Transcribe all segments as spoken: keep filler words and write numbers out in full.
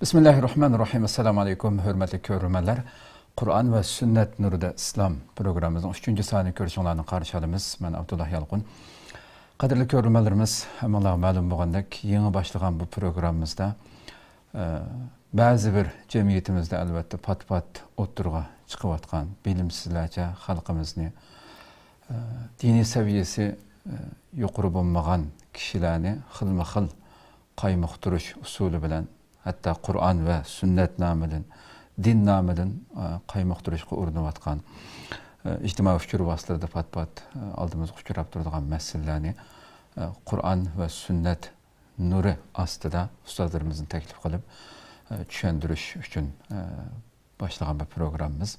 بىسمىللاھىررەھمانىررەھىم. ئەسسالامۇئەلەيكۇم، ھۆرمەتلىك كۆرۈرمەنلەر. قۇرئان ۋە سۈننەت نۇرىدا ئىسلام پروگراممىمىزنىڭ ئۈچىنچى سانىنى كۆرۈشۈڭلارنى قارشى ئالىمىز. مەن ئابدۇللا يالقۇن. قەدىرلىك كۆرۈرمەنلىرىمىز، ھەممىڭلارغا مەلۇم بولغاندەك، يېڭى باشلىغان بۇ پروگراممىمىزدا، ئە، بەزى بىر جەمئىيىتىمىزدە ئەلۋەتتە پات-پات ئوتتۇرىغا چىقىۋاتقان بىلىمسىزلەرچە خەلقىمىزنى، ئە، دىنىي سەۋىيەسى، ئە، يۇقىرى بولمىغان كىشىلەرنى خىلمۇ خىل قايمۇقتۇرۇش ئۇسۇلى بىلەن، ھەتتا قۇرئان ۋە سۈننەت نامىدىن، دىن نامىدىن، ئە، قايمۇقتۇرۇشقا ئۇرۇنۇۋاتقان، ئە، ئىجتىمائىي ئۇچۇر ۋاسىتىلىرىدە پات-پات، ئە، ئالدىمىزغا ئۇچراپ تۇرىدىغان مەسىلىلەرنى، ئە، قۇرئان ۋە سۈننەت نۇرى ئاستىدا ئۇستازلىرىمىزنى تەكلىپ قىلىپ، ئە، چۈشەندۈرۈش ئۈچۈن، ئە، باشلىغان بىر پروگراممىمىز.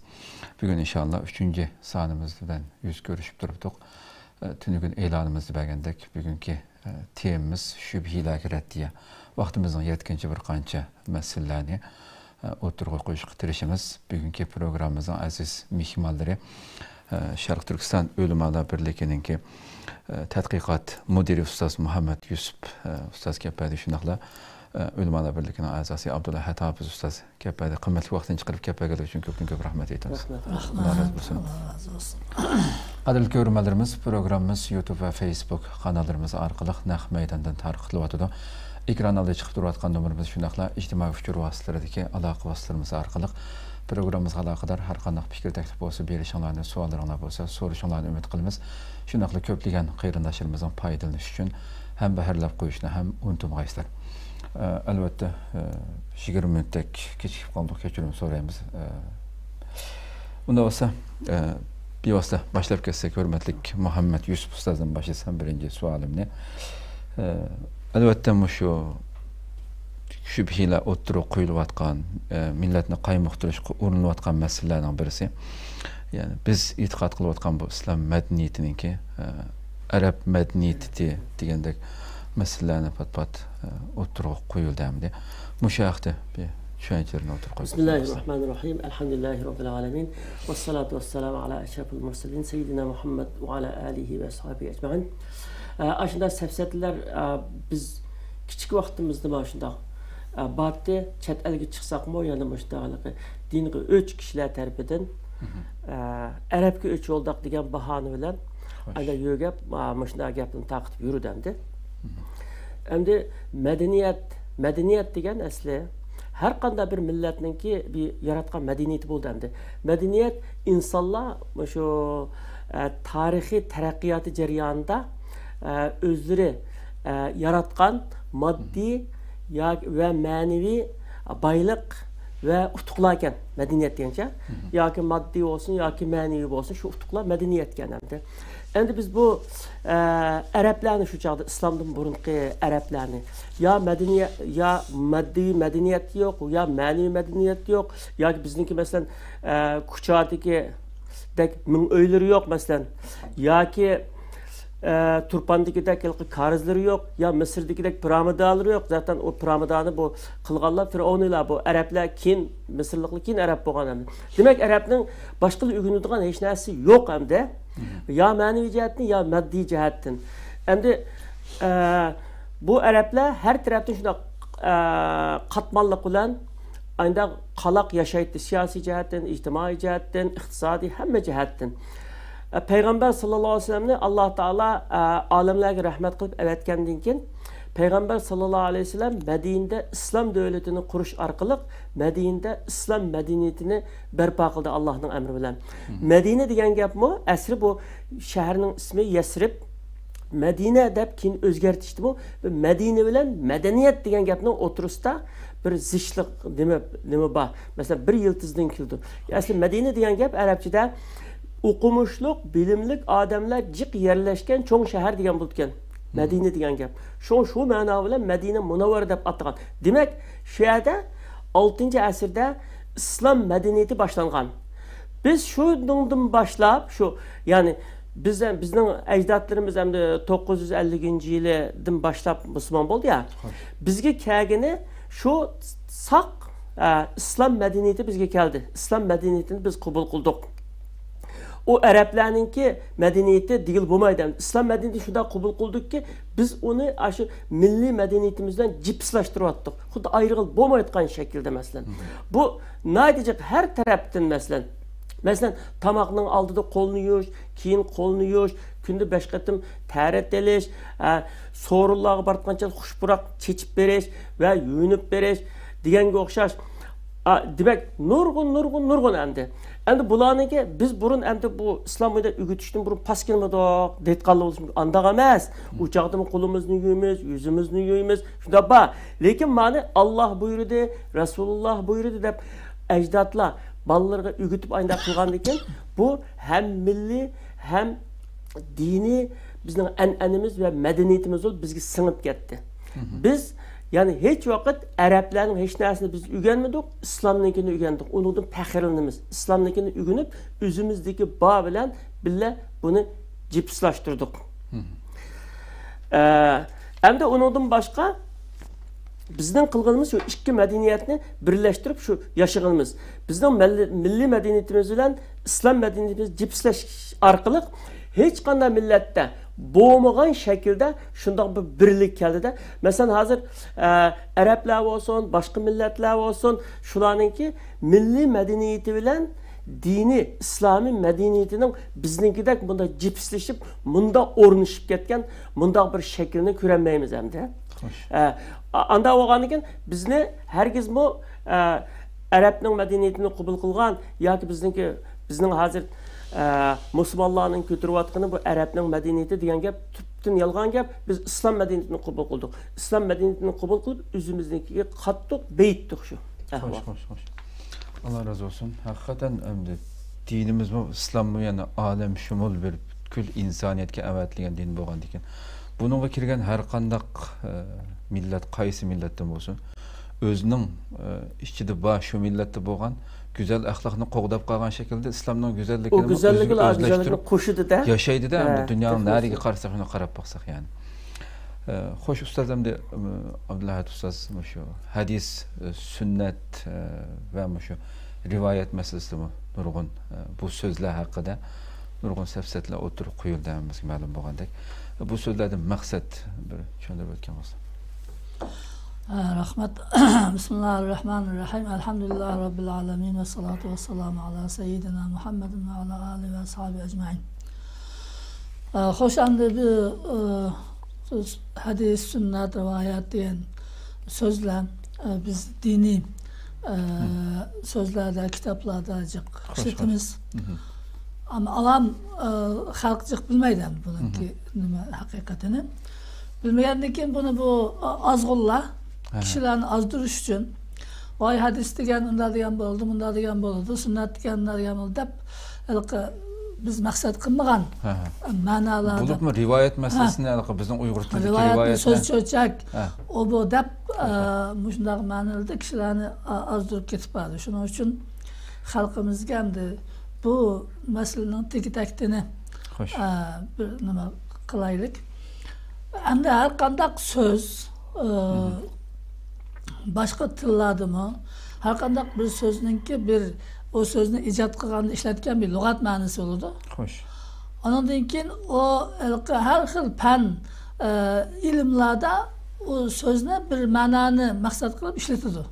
بۈگۈن ئىنشاللا ئۈچىنچى سانىمىز بىلەن يۈز كۆرۈشۈپ تۇرۇپتۇق. ئە، تۈنۈگۈن ئېلانىمىزدا بەرگەندەك، بۈگۈنكى، ئە، تېمىمىز شۈبھىلەرگە رەددىيە. ۋاقتىمىزنىڭ يەتكىنىچە بىر قانچە مەسىلىلەرنى، ئە، ئوتتۇرىغا قويۇشقا تىرىشىمىز. بۈگۈنكى پروگراممىمىزنىڭ ئەزىز مېھمانلىرى، ئە، شەرقىي تۈركىستان ئۆلىمالار بىرلىكىنىڭكى، ئە، تەتقىقات مۇدىرى ئۇستاز مۇھەممەد يۈسۈپ، ئە، ئۇستاز كەپ بەردى، شۇنداقلا، ئە، ئۆلىمالار بىرلىكىنىڭ ئەزاسى ئابدۇللا ھەتاپىز ئۇستاز كەپ بەردى. قىممەتلىك ۋاقتىنى چىقىرىپ كەپ بەرگەنلىكى ئۈچۈن كۆپتىن كۆپ رەھمەت ئېيتىمىز. رەھمەت. ئاللا رازى بولسۇن. ئاللا رازى بولسۇن. قەدىرلىك كۆرۈرمەنلىرىمىز، پروگراممىمىز يۇتۇب ۋە فېيسبۇك قاناللىرىمىز ئارقىلىق نەق مەيداندىن تارقىتىلىۋاتىدۇ. ئېكران ئالدىدا چىقىپ تۇرۇۋاتقان نومۇرىمىز، شۇنداقلا ئىجتىمائىي ئۇچۇر ۋاسىتىلىرىدىكى ئالاقە ۋاسىتىلىرىمىز ئارقىلىق پروگراممىمىزغا ئالاقىدار ھەر قانداق پىكىر، تەكلىپ بولسا بېرىشىڭلارنى، سوئاللىرىڭلار بولسا سورىشىڭلارنى ئۈمىد قىلىمىز. شۇنداقلا كۆپلىگەن قېرىنداشلىرىمىزنىڭ پايدىلىنىشى ئۈچۈن ھەمبەھىرلەپ قويۇشنى ھەم ئۇنتۇمىغايسىلەر. ئە، ئەلۋەتتە، ئە، يىگىرمە مىنۇتتەك كېچىكىپ قالدۇق، كەچۈرۈم سورايمىز. ئە، ئۇنداق بولسا، ئە، بىۋاسىتە باشلاپ كەتسەك، ھۆرمەتلىك مۇھەممەد يۈسۈپ ئۇستازدىن باشلىسام بىرىنچى سوئالىمنى. ئە، ئەلۋەتتە، مۇشۇ شۈبھىلەر ئوتتۇرىغا قويۇلۇۋاتقان، ئە، مىللەتنى قايمۇقتۇرۇشقا ئۇرۇنۇلۇۋاتقان مەسىلىلەرنىڭ بىرسى، يەنى بىز ئېتىقاد قىلىۋاتقان بۇ ئىسلام مەدەنىيىتىنىڭكى، ئە، ئەرەب مەدەنىيىتى دېگەندەك مەسىلىلەرنى پات-پات، ئە، ئوتتۇرىغا قويۇلدى ئەمدى. مۇشۇ ھەقتە بىر چۈشەنچىلىرىنى ئوتتۇرىغا قويۇپ بەرسىڭىز. بىسمىللاھىررەھمانىررەھىم. ئەلھەمدۇلىللاھى رەببىل ئالەمىن. ۋەسسالاتۇ ۋەسسالامۇ ئالا ئەشرەفىل مۇرسەلىن سەييىدىنا مۇھەممەد ۋە ئالا ئالىھى ۋە ئەسھابىھى ئەجمەئىن. ئە، ئاشۇنداق سەپسەتىلەر، ئە، بىز كىچىك ۋاقتىمىزدا مانا شۇنداق، ئە، بارتتى، چەت ئەلگە چىقساقمۇ يەنە مۇشۇنداق ھېلىقى دىنغا ئۆچ كىشىلەر تەرىپىدىن، مھم. ئە، ئەرەبكە ئۆچ بولدۇق دېگەن باھانە بىلەن خوش. ئانداق يۆگەپ، ئا، مۇشۇنداق گەپنى تارقىتىپ يۈرىدۇ ئەمدى. مھم. ئەمدى مەدەنىيەت، مەدەنىيەت دېگەن ئەسلى ھەر قانداق بىر مىللەتنىڭكى بىر ياراتقان مەدەنىيىتى بولىدۇ ئەمدى. مەدەنىيەت ئىنسانلار مۇشۇ، ئە، تارىخىي تەرەققىياتى جەريانىدا، ئە، ئۆزلىرى، ئە، ياراتقان ماددىي ياكى ۋە مەنىۋى بايلىق ۋە ئۇتۇقلاركەن مەدەنىيەت دېگەنچە. مھم. ياكى ماددىي بولسۇن، ياكى مەنىۋى بولسۇن، شۇ ئۇتۇقلار مەدەنىيەتكەن ئەمدى. ئەمدى بىز بۇ، ئە، ئەرەبلەرنى شۇ چاغدا ئىسلامدىن بۇرۇنقى ئەرەبلەرنى يا مەدەنىيەت، يا ماددىي مەدەنىيەت يوق، يا مەنىۋى مەدەنىيەت يوق، ياكى بىزنىڭكى مەسىلەن، ئە، كۇچادىكىدەك مىڭ ئۆيلىرى يوق مەسىلەن، ياكى، ئە، تۇرپاندىكىدەك ھېلىقى كارىزلىرى يوق، يا مىسىردىكىدەك پىرامىدالىرى يوق. زاتەن ئۇ پىرامىدانى بۇ قىلغانلار فىرئەۋنىيلار، بۇ ئەرەبلەر كېيىن، مىسىرلىقلار كېيىن ئەرەب بولغان ئەمدى. دېمەك، ئەرەبنىڭ باشقىلا ئۆگىنىدىغان ھېچ نەرسىسى يوق ئەمدى. مھم. يا مەنىۋى جەھەتتىن، يا ماددىي جەھەتتىن. ئەمدى، ئە، بۇ ئەرەبلەر ھەر تەرەپتىن شۇنداق، ئە، قاتماللىق بىلەن ئانداق قالاق ياشايتتى، سىياسىي جەھەتتىن، ئىجتىمائىي جەھەتتىن، ئىقتىسادىي، ھەممە جەھەتتىن. ئە، پەيغەمبەر ساللاللاھۇ ئەلەيھى ۋەسەللەمنى ئاللا تائالا، ئە، ئالەملەرگە رەھمەت قىلىپ ئەۋەتكەندىن كېيىن، پەيغەمبەر ساللاللاھۇ ئەلەيھى ۋەسەللەم مەدىنىدە ئىسلام دۆلىتىنى قۇرۇش ئارقىلىق مەدىنىدە ئىسلام مەدەنىيىتىنى بەرپا قىلدى ئاللانىڭ ئەمرى بىلەن. مھم. مەدىنە دېگەن گەپمۇ، ئەسلى بۇ شەھەرنىڭ ئىسمى يەسرىب، مەدىنە دەپ كېيىن ئۆزگەرتىشتىمۇ، بۇ مەدىنە بىلەن مەدەنىيەت دېگەن گەپنىڭ ئوتتۇرىسىدا بىر زىچلىق نېمە، نېمە بار؟ مەسىلەن، بىر يىلتىزدىن كېلىدۇ. ئەسلى مەدىنە دېگەن گەپ ئەرەبچىدە ئوقۇمۇشلۇق، بىلىملىك ئادەملەر جىق يەرلەشكەن چوڭ شەھەر دېگەن بولىدىكەن. مھم. مەدىنە دېگەن گەپ. شۇڭا شۇ مەنا بىلەن مەدىنە مۇنەۋۋەرە دەپ ئاتىغان. دېمەك، شۇ يەردە ئالتىنچى ئەسىردە ئىسلام مەدەنىيىتى باشلانغان. بىز شۇنىڭدىن باشلاپ، شۇ، يەنى بىز، بىزنىڭ ئەجدادلىرىمىز ئەمدى توققۇز يۈز ئەللىكىنچى يىلىدىن باشلاپ مۇسۇلمان بولدى يا. بىزگە كەلگىنى شۇ ساق، ئە، ئىسلام مەدەنىيىتى بىزگە كەلدى. ئىسلام مەدەنىيىتىنى بىز قوبۇل قىلدۇق. ئۇ ئەرەبلەرنىڭكى مەدەنىيىتى دېگىلى بولمايدۇ. ئىسلام مەدەنىيىتىنى شۇنداق قوبۇل قىلدۇقكى، بىز ئۇنى ئاشۇ مىللىي مەدەنىيىتىمىز بىلەن جىپسلاشتۇرۇۋاتتۇق. خۇددى ئايرىغىلى بولمايدىغان شەكىلدە، مەسىلەن. بۇ ناھايىتى جىق ھەر تەرەپتىن، مەسىلەن. مەسىلەن، تاماقنىڭ ئالدىدا قولنى يۇيۇش، كېيىن قولنى يۇيۇش، كۈندە بەش قېتىم تەرەت ئېلىش، ئە، سورۇنلارغا بارىدىغان چاغدا خۇش پۇراق چېچىپ بېرىش ۋە يۇيۇنۇپ بېرىش دېگەنگە ئوخشاش. ئا، دېمەك، نۇرغۇن، نۇرغۇن، نۇرغۇن ئەمدى. ئەمدى بۇلارنىڭكى بىز بۇرۇن ئەمدى بۇ ئىسلام دىنىدا ئۆگىتىشتىن بۇرۇن پاس كەلمىدۇق دەيدىغانلار بولسا ئانداق ئەمەس. ئۇ چاغدىمۇ قولىمىزنى يۇيىمىز، يۈزىمىزنى يۇيىمىز. شۇنداق بار. لېكىن مانا ئاللاھ بۇيرۇدى، رەسۇلۇللاھ بۇيرۇدى دەپ ئەجدادلار بالىلىرىغا ئۆگىتىپ ئاينداق قىلغاندىكىن، بۇ ھەم مىللىي، ھەم دىنىي بىزنىڭ ئەنئەنىمىز ۋە مەدەنىيىتىمىز بولۇپ بىزگە سىڭىپ كەتتى. بىز، يەنى، ھېچ ۋاقىت ئەرەبلەرنىڭ ھېچ نەرسىنى بىز ئۆگەنمىدۇق، ئىسلامنىڭكىنى ئۆگەندۇق، ئۇنىڭدىن پەخىرلىنىمىز. ئىسلامنىڭكىنى ئۆگىنىپ، ئۆزىمىزدىكى بار بىلەن بىللە بۇنى جىپسلاشتۇردۇق. ئە، ئەمدى ئۇنىڭدىن باشقا بىزنىڭ قىلغىنىمىز شۇ ئىككى مەدەنىيەتنى بىرلەشتۈرۈپ شۇ ياشىغىنىمىز. بىزنىڭ مەللى-، مىللىي مەدەنىيىتىمىز بىلەن ئىسلام مەدەنىيىتىمىز جىپسلەش ئارقىلىق ھېچقانداق مىللەتتە بولمىغان شەكىلدە شۇنداق بىر بىرلىك كەلدىدە. مەسىلەن، ھازىر، ئە، ئەرەبلەر بولسۇن، باشقا مىللەتلەر بولسۇن، شۇلارنىڭكى مىللىي مەدەنىيىتى بىلەن دىنىي ئىسلامىي مەدەنىيىتىنىڭ بىزنىڭكىدەك مۇنداق جىپسلىشىپ، مۇنداق ئورنىشىپ كەتكەن مۇنداق بىر شەكلىنى كۆرەلمەيمىز ئەمدى. خوش. ئە، ئا-، ئانداق بولغاندىكىن بىزنى ھەرگىزمۇ، ئە، ئەرەبنىڭ مەدەنىيىتىنى قوبۇل قىلغان ياكى بىزنىڭكى، بىزنىڭ ھازىر، ئە، مۇسۇلمانلارنىڭ كۆتۈرۈۋاتقىنى بۇ ئەرەبنىڭ مەدەنىيىتى دېگەن گەپ تۈپتىن يالغان گەپ. بىز ئىسلام مەدەنىيىتىنى قوبۇل قىلدۇق. ئىسلام مەدەنىيىتىنى قوبۇل قىلىپ ئۆزىمىزنىڭكىگە قاتتىق بېيىتتۇق شۇ ئەھۋال. خوش، خوش، خوش. ئاللا رازى بولسۇن. ھەقىقەتەن ئەمدى دىنىمىزمۇ، ئىسلاممۇ يەنە ئالەمشۇمۇل بىر پۈتكۈل ئىنسانىيەتكە ئەۋەتىلگەن دىن بولغاندىكىن، بۇنىڭغا كىرگەن ھەر قانداق، ئە، مىللەت، قايسى مىللەتتىن بولسۇن، ئۆزىنىڭ، ئە، ئىچىدە بار، شۇ مىللەتتە بولغان گۈزەل ئەخلاقنى قوغداپ قالغان شەكىلدە ئىسلامنىڭ ئۇ گۈزەللىكىنىمۇ گۈزەللىكىلا، ئۆزىگە گۈزەللىكنى ئۆزلەشتۈرۈپ قوشىدۇ-دە. ياشايدۇ-دە، ھە، ئەمدى دۇنيانىڭ نەرىگە قارىساق، شۇنى قاراپ باقساق، يەنى. ئە، خوش، ئۇستاز، ئەمدى، ئەم، ئابدۇللا ئەھەت ئۇستاز مۇشۇ ھەدىس، ئە، سۈننەت، ئە، ۋە مۇشۇ رىۋايەت مەسىلىسىدىمۇ نۇرغۇن، ئە، بۇ سۆزلەر ھەققىدە نۇرغۇن سەپسەتىلەر ئوتتۇرىغا قويۇلدى، ھەممىمىزگە مەلۇم بولغاندەك. بۇ سۆزلەردىن مەقسەت بىر چۈشەندۈرۈپ ئۆتكەن بولسا. ئە، رەھمەت. بىسمىللاھىررەھمانىررەھىم. ئەلھەمدۇلىللاھى رەببىل ئالەمىن ۋەسسالاتۇ ۋەسسالامۇ ئالا سەييىدىنا مۇھەممەدىن ۋە ئالا ئالىھى ۋە ئەسھابىھى ئەجمەئىن. ئە، خوش، ئەمدى بۇ، ئە، سۆز، ھەدىس، سۈننەت، رىۋايەت دېگەن سۆزلەر، ئە، بىز دىنىي، ئە، سۆزلەردە، كىتابلاردا جىق ئىشلىتىمىز. ئەمما ئاۋام، ئە، خەلق جىق بىلمەيدۇ ئەمدى بۇنىڭكى نېمە ھەقىقىتىنى. بىلمىگەندىن كېيىن بۇنى بۇ ئازغۇنلار كىشىلەرنى ئازدۇرۇش ئۈچۈن، ۋاي، ھەدىس دېگەن ئۇنداق دېگەن بولىدۇ، مۇنداق دېگەن بولىدۇ، سۈننەت دېگەن مۇنداق دېگەن بولىدۇ دەپ، ھېلىقى بىز مەقسەت قىلمىغان مەنالاردا. بولۇپمۇ رىۋايەت مەسىلىسىنى ھېلىقى بىزنىڭ ئۇيغۇر تىلىدىكى رىۋايەتنى، رىۋايەتنى سۆز چۆچەك، ئۇ بۇ دەپ، ئە، مۇشۇنداق مەنىلەردە كىشىلەرنى ئا-، ئازدۇرۇپ كېتىپ بارىدۇ. شۇنىڭ ئۈچۈن خەلقىمىزگە ئەمدى بۇ مەسىلىنىڭ تېگى تەكتىنى، ئە، بىر نېمە قىلايلىك. ئەمدى ھەر قانداق سۆز، ئە، باشقا تىللاردىمۇ ھەر قانداق بىر سۆزنىڭكى بىر، ئۇ سۆزنى ئىجاد قىلغاندا ئىشلەتكەن بىر لۇغەت مەنىسى بولىدۇ. خوش. ئۇنىڭدىن كېيىن ئۇ ھېلىقى ھەر خىل پەن، ئە، ئىلىملاردا ئۇ سۆزنى بىر مەنانى مەقسەت قىلىپ ئىشلىتىدۇ.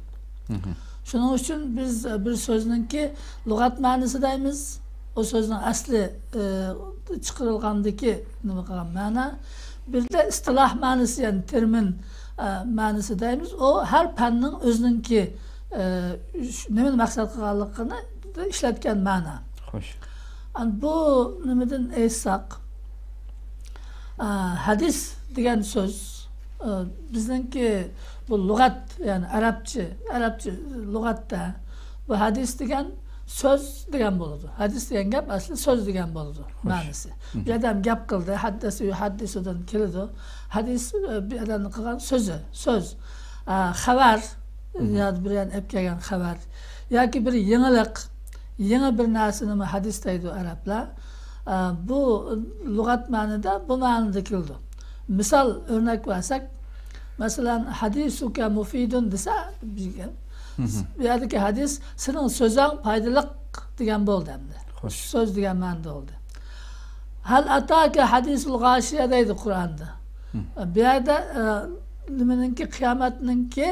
شۇنىڭ ئۈچۈن بىز بىر سۆزنىڭكى لۇغەت مەنىسى دەيمىز، ئۇ سۆزنىڭ ئەسلى، ئە، چىقىرىلغاندىكى نېمە قىلغان مەنە. بىردە ئىستىلاھ مەنىسى، يەنى تېرمىن، ئە، مەنىسى دەيمىز. ئۇ ھەر پەننىڭ ئۆزىنىڭكى، ئە، نېمىنى مەقسەت قىلغانلىقىنى ئىشلەتكەن مەنە. خوش. ئەمدى بۇ نېمىدىن ئېيتساق، ئە، ھەدىس دېگەن سۆز، ئە، بىزنىڭكى بۇ لۇغەت، يەنى ئەرەبچە، ئەرەبچە لۇغەتتە بۇ ھەدىس دېگەن سۆز دېگەن بولىدۇ. ھەدىس دېگەن گەپ ئەسلى سۆز دېگەن بولىدۇ مەنىسى. بىر ئادەم گەپ قىلدى، ھەددەسە يۇھەددىسۇدىن كېلىدۇ. ھەدىس، ئە، بىر ئادەمنىڭ قىلغان سۆزى، سۆز. ئە، خەۋەر، يا بىر يەردىن ئېلىپ كەلگەن خەۋەر. ياكى بىر يېڭىلىق، يېڭى بىر نەرسىنىمۇ ھەدىس دەيدۇ ئەرەبلەر. ئە، بۇ لۇغەت مەنىدە بۇ مەنىدە كېلىدۇ. مىسال، ئۆرنەك بەرسەك، مەسىلەن، «ھەدىسۇكە مۇفىدۇن» دېسە، بۇ يەردىكى ھەدىس، «سېنىڭ سۆزۈڭ پايدىلىق» دېگەن بولدى ئەمدى. خوش. سۆز دېگەن مەنىدە بولدى. «ھەل ئاتاكە ھەدىسۇل غاشىيە» دەيدۇ قۇرئاندا. بۇ يەردە، ئە، نېمىنىڭكى، قىيامەتنىڭكى،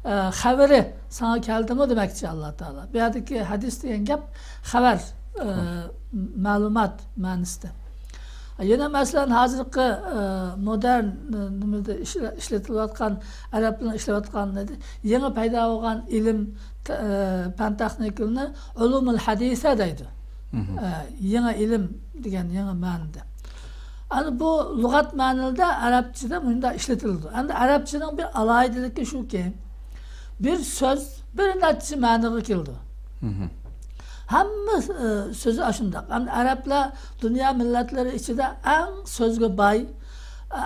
ئە، خەۋىرى ساڭا كەلدىمۇ دېمەكچى ئاللا تائالا. بۇ يەردىكى ھەدىس دېگەن گەپ خەۋەر، ئە، مەلۇمات مەنىسىدە. يەنە مەسىلەن، ھازىرقى، ئە، مودېرن، ئە، نېمىدە ئىشلە-، ئىشلىتىلىۋاتقان، ئەرەبلەرنىڭ ئىشلەۋاتقان يېڭى پەيدا بولغان ئىلىم، تە-، ئە، پەن تېخنىكىلىرىنى ئۇلۇمۇل ھەدىسە دەيدۇ. ئە، يېڭى ئىلىم دېگەن يېڭى مەنىدە. ئەنە بۇ لۇغەت مەنىدە ئەرەبچىدە مۇنداق ئىشلىتىلىدۇ. ئەمدى ئەرەبچىنىڭ بىر ئالاھىدىلىكى شۇكى، بىر سۆز بىر نەچچە مەنىگە كېلىدۇ. ھەممە، ئە، سۆزى ئاشۇنداق. ئەمدى ئەرەبلەر دۇنيا مىللەتلىرى ئىچىدە ئەڭ سۆزگە باي، ئە،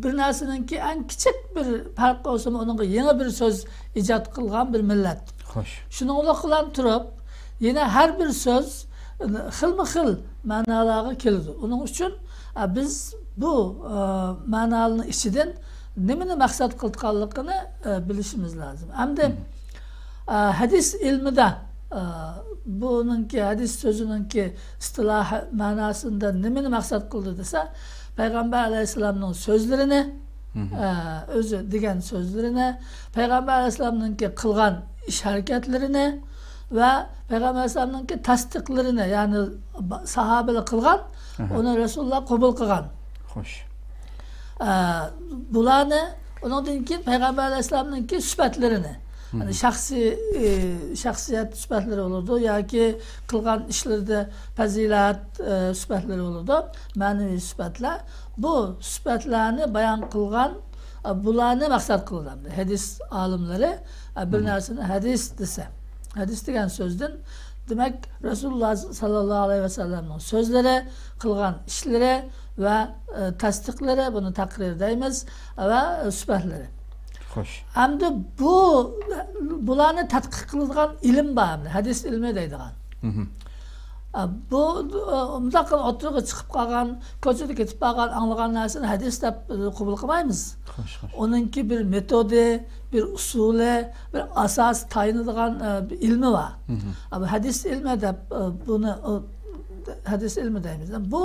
بىر نەرسىنىڭكى ئەڭ كىچىك بىر پەرق بولسىمۇ، ئۇنىڭغا يېڭى بىر سۆز ئىجاد قىلغان بىر مىللەت. خوش. شۇنىڭلىق بىلەن تۇرۇپ، يەنە ھەر بىر سۆز خىلمۇ خىل مەنالارغا كېلىدۇ. ئۇنىڭ ئۈچۈن، ئە، بىز بۇ، ئە، مەنالارنىڭ ئىچىدىن نېمىنى مەقسەت قىلىدىغانلىقىنى، ئە، بىلىشىمىز لازىم. ئەمدى، ئە، ھەدىس ئىلمىدا، ئە، بۇنىڭكى، ھەدىس سۆزىنىڭكى ئىستىلاھى مەناسىندا نېمىنى مەقسەت قىلىدۇ دېسە، پەيغەمبەر ئەلەيھىسسالامنىڭ سۆزلىرىنى، ئە، ئۆزى دېگەن سۆزلىرىنى، پەيغەمبەر ئەلەيھىسسالامنىڭكى قىلغان ئىش ھەرىكەتلىرىنى ۋە پەيغەمبەر ئەلەيھىسسالامنىڭكى تەستىقلىرىنى، يەنى با-، ساھابىلەر قىلغان، ئۇنى رەسۇلۇللا قوبۇل قىلغان. خوش. ئە، بۇلارنى، ئۇنىڭدىن كېيىن پەيغەمبەر ئەلەيھىسسالامنىڭكى سۈپەتلىرىنى، يەنى شەخسىي، ئى، شەخسىيەت سۈپەتلىرى بولىدۇ ياكى قىلغان ئىشلىرىدا پەزىلەت، ئى، سۈپەتلىرى بولىدۇ، مەنىۋى سۈپەتلەر. بۇ سۈپەتلەرنى بايان قىلغان، ئى، بۇلارنى مەقسەت قىلىدۇ. ھەدىس ئالىملىرى، ئى، بىر نەرسىنى ھەدىس دېسە، ھەدىس دېگەن سۆزدىن، دېمەك، رەسۇلۇللا ساللاللاھۇ ئەلەيھى ۋەسەللەمنىڭ سۆزلىرى، قىلغان ئىشلىرى ۋە، ئى، تەستىقلىرى، بۇنى تەقرىر دەيمىز، ۋە سۈپەتلىرى. خوش. ئەمدى بۇ، بۇلارنى تەتقىق قىلىدىغان ئىلىم بار، ھەدىس ئىلمى دەيدىغان. ئە، بۇ، ئە، ئۇنداق ئوتتۇرىغا چىقىپ قالغان، كوچىدا كېتىپ قالغان، ئاڭلىغان نەرسىنى ھەدىس دەپ، ئە، قوبۇل قىلمايمىز. خوش، خوش. ئۇنىڭكى بىر مېتودى، بىر ئۇسۇلى، بىر ئاساس تايىنىدىغان، ئە، بىر ئىلمى بار. ئە، بۇ ھەدىس ئىلمى دەپ، ئە، بۇنى، ئە، ھەدىس ئىلمى دەيمىز. بۇ،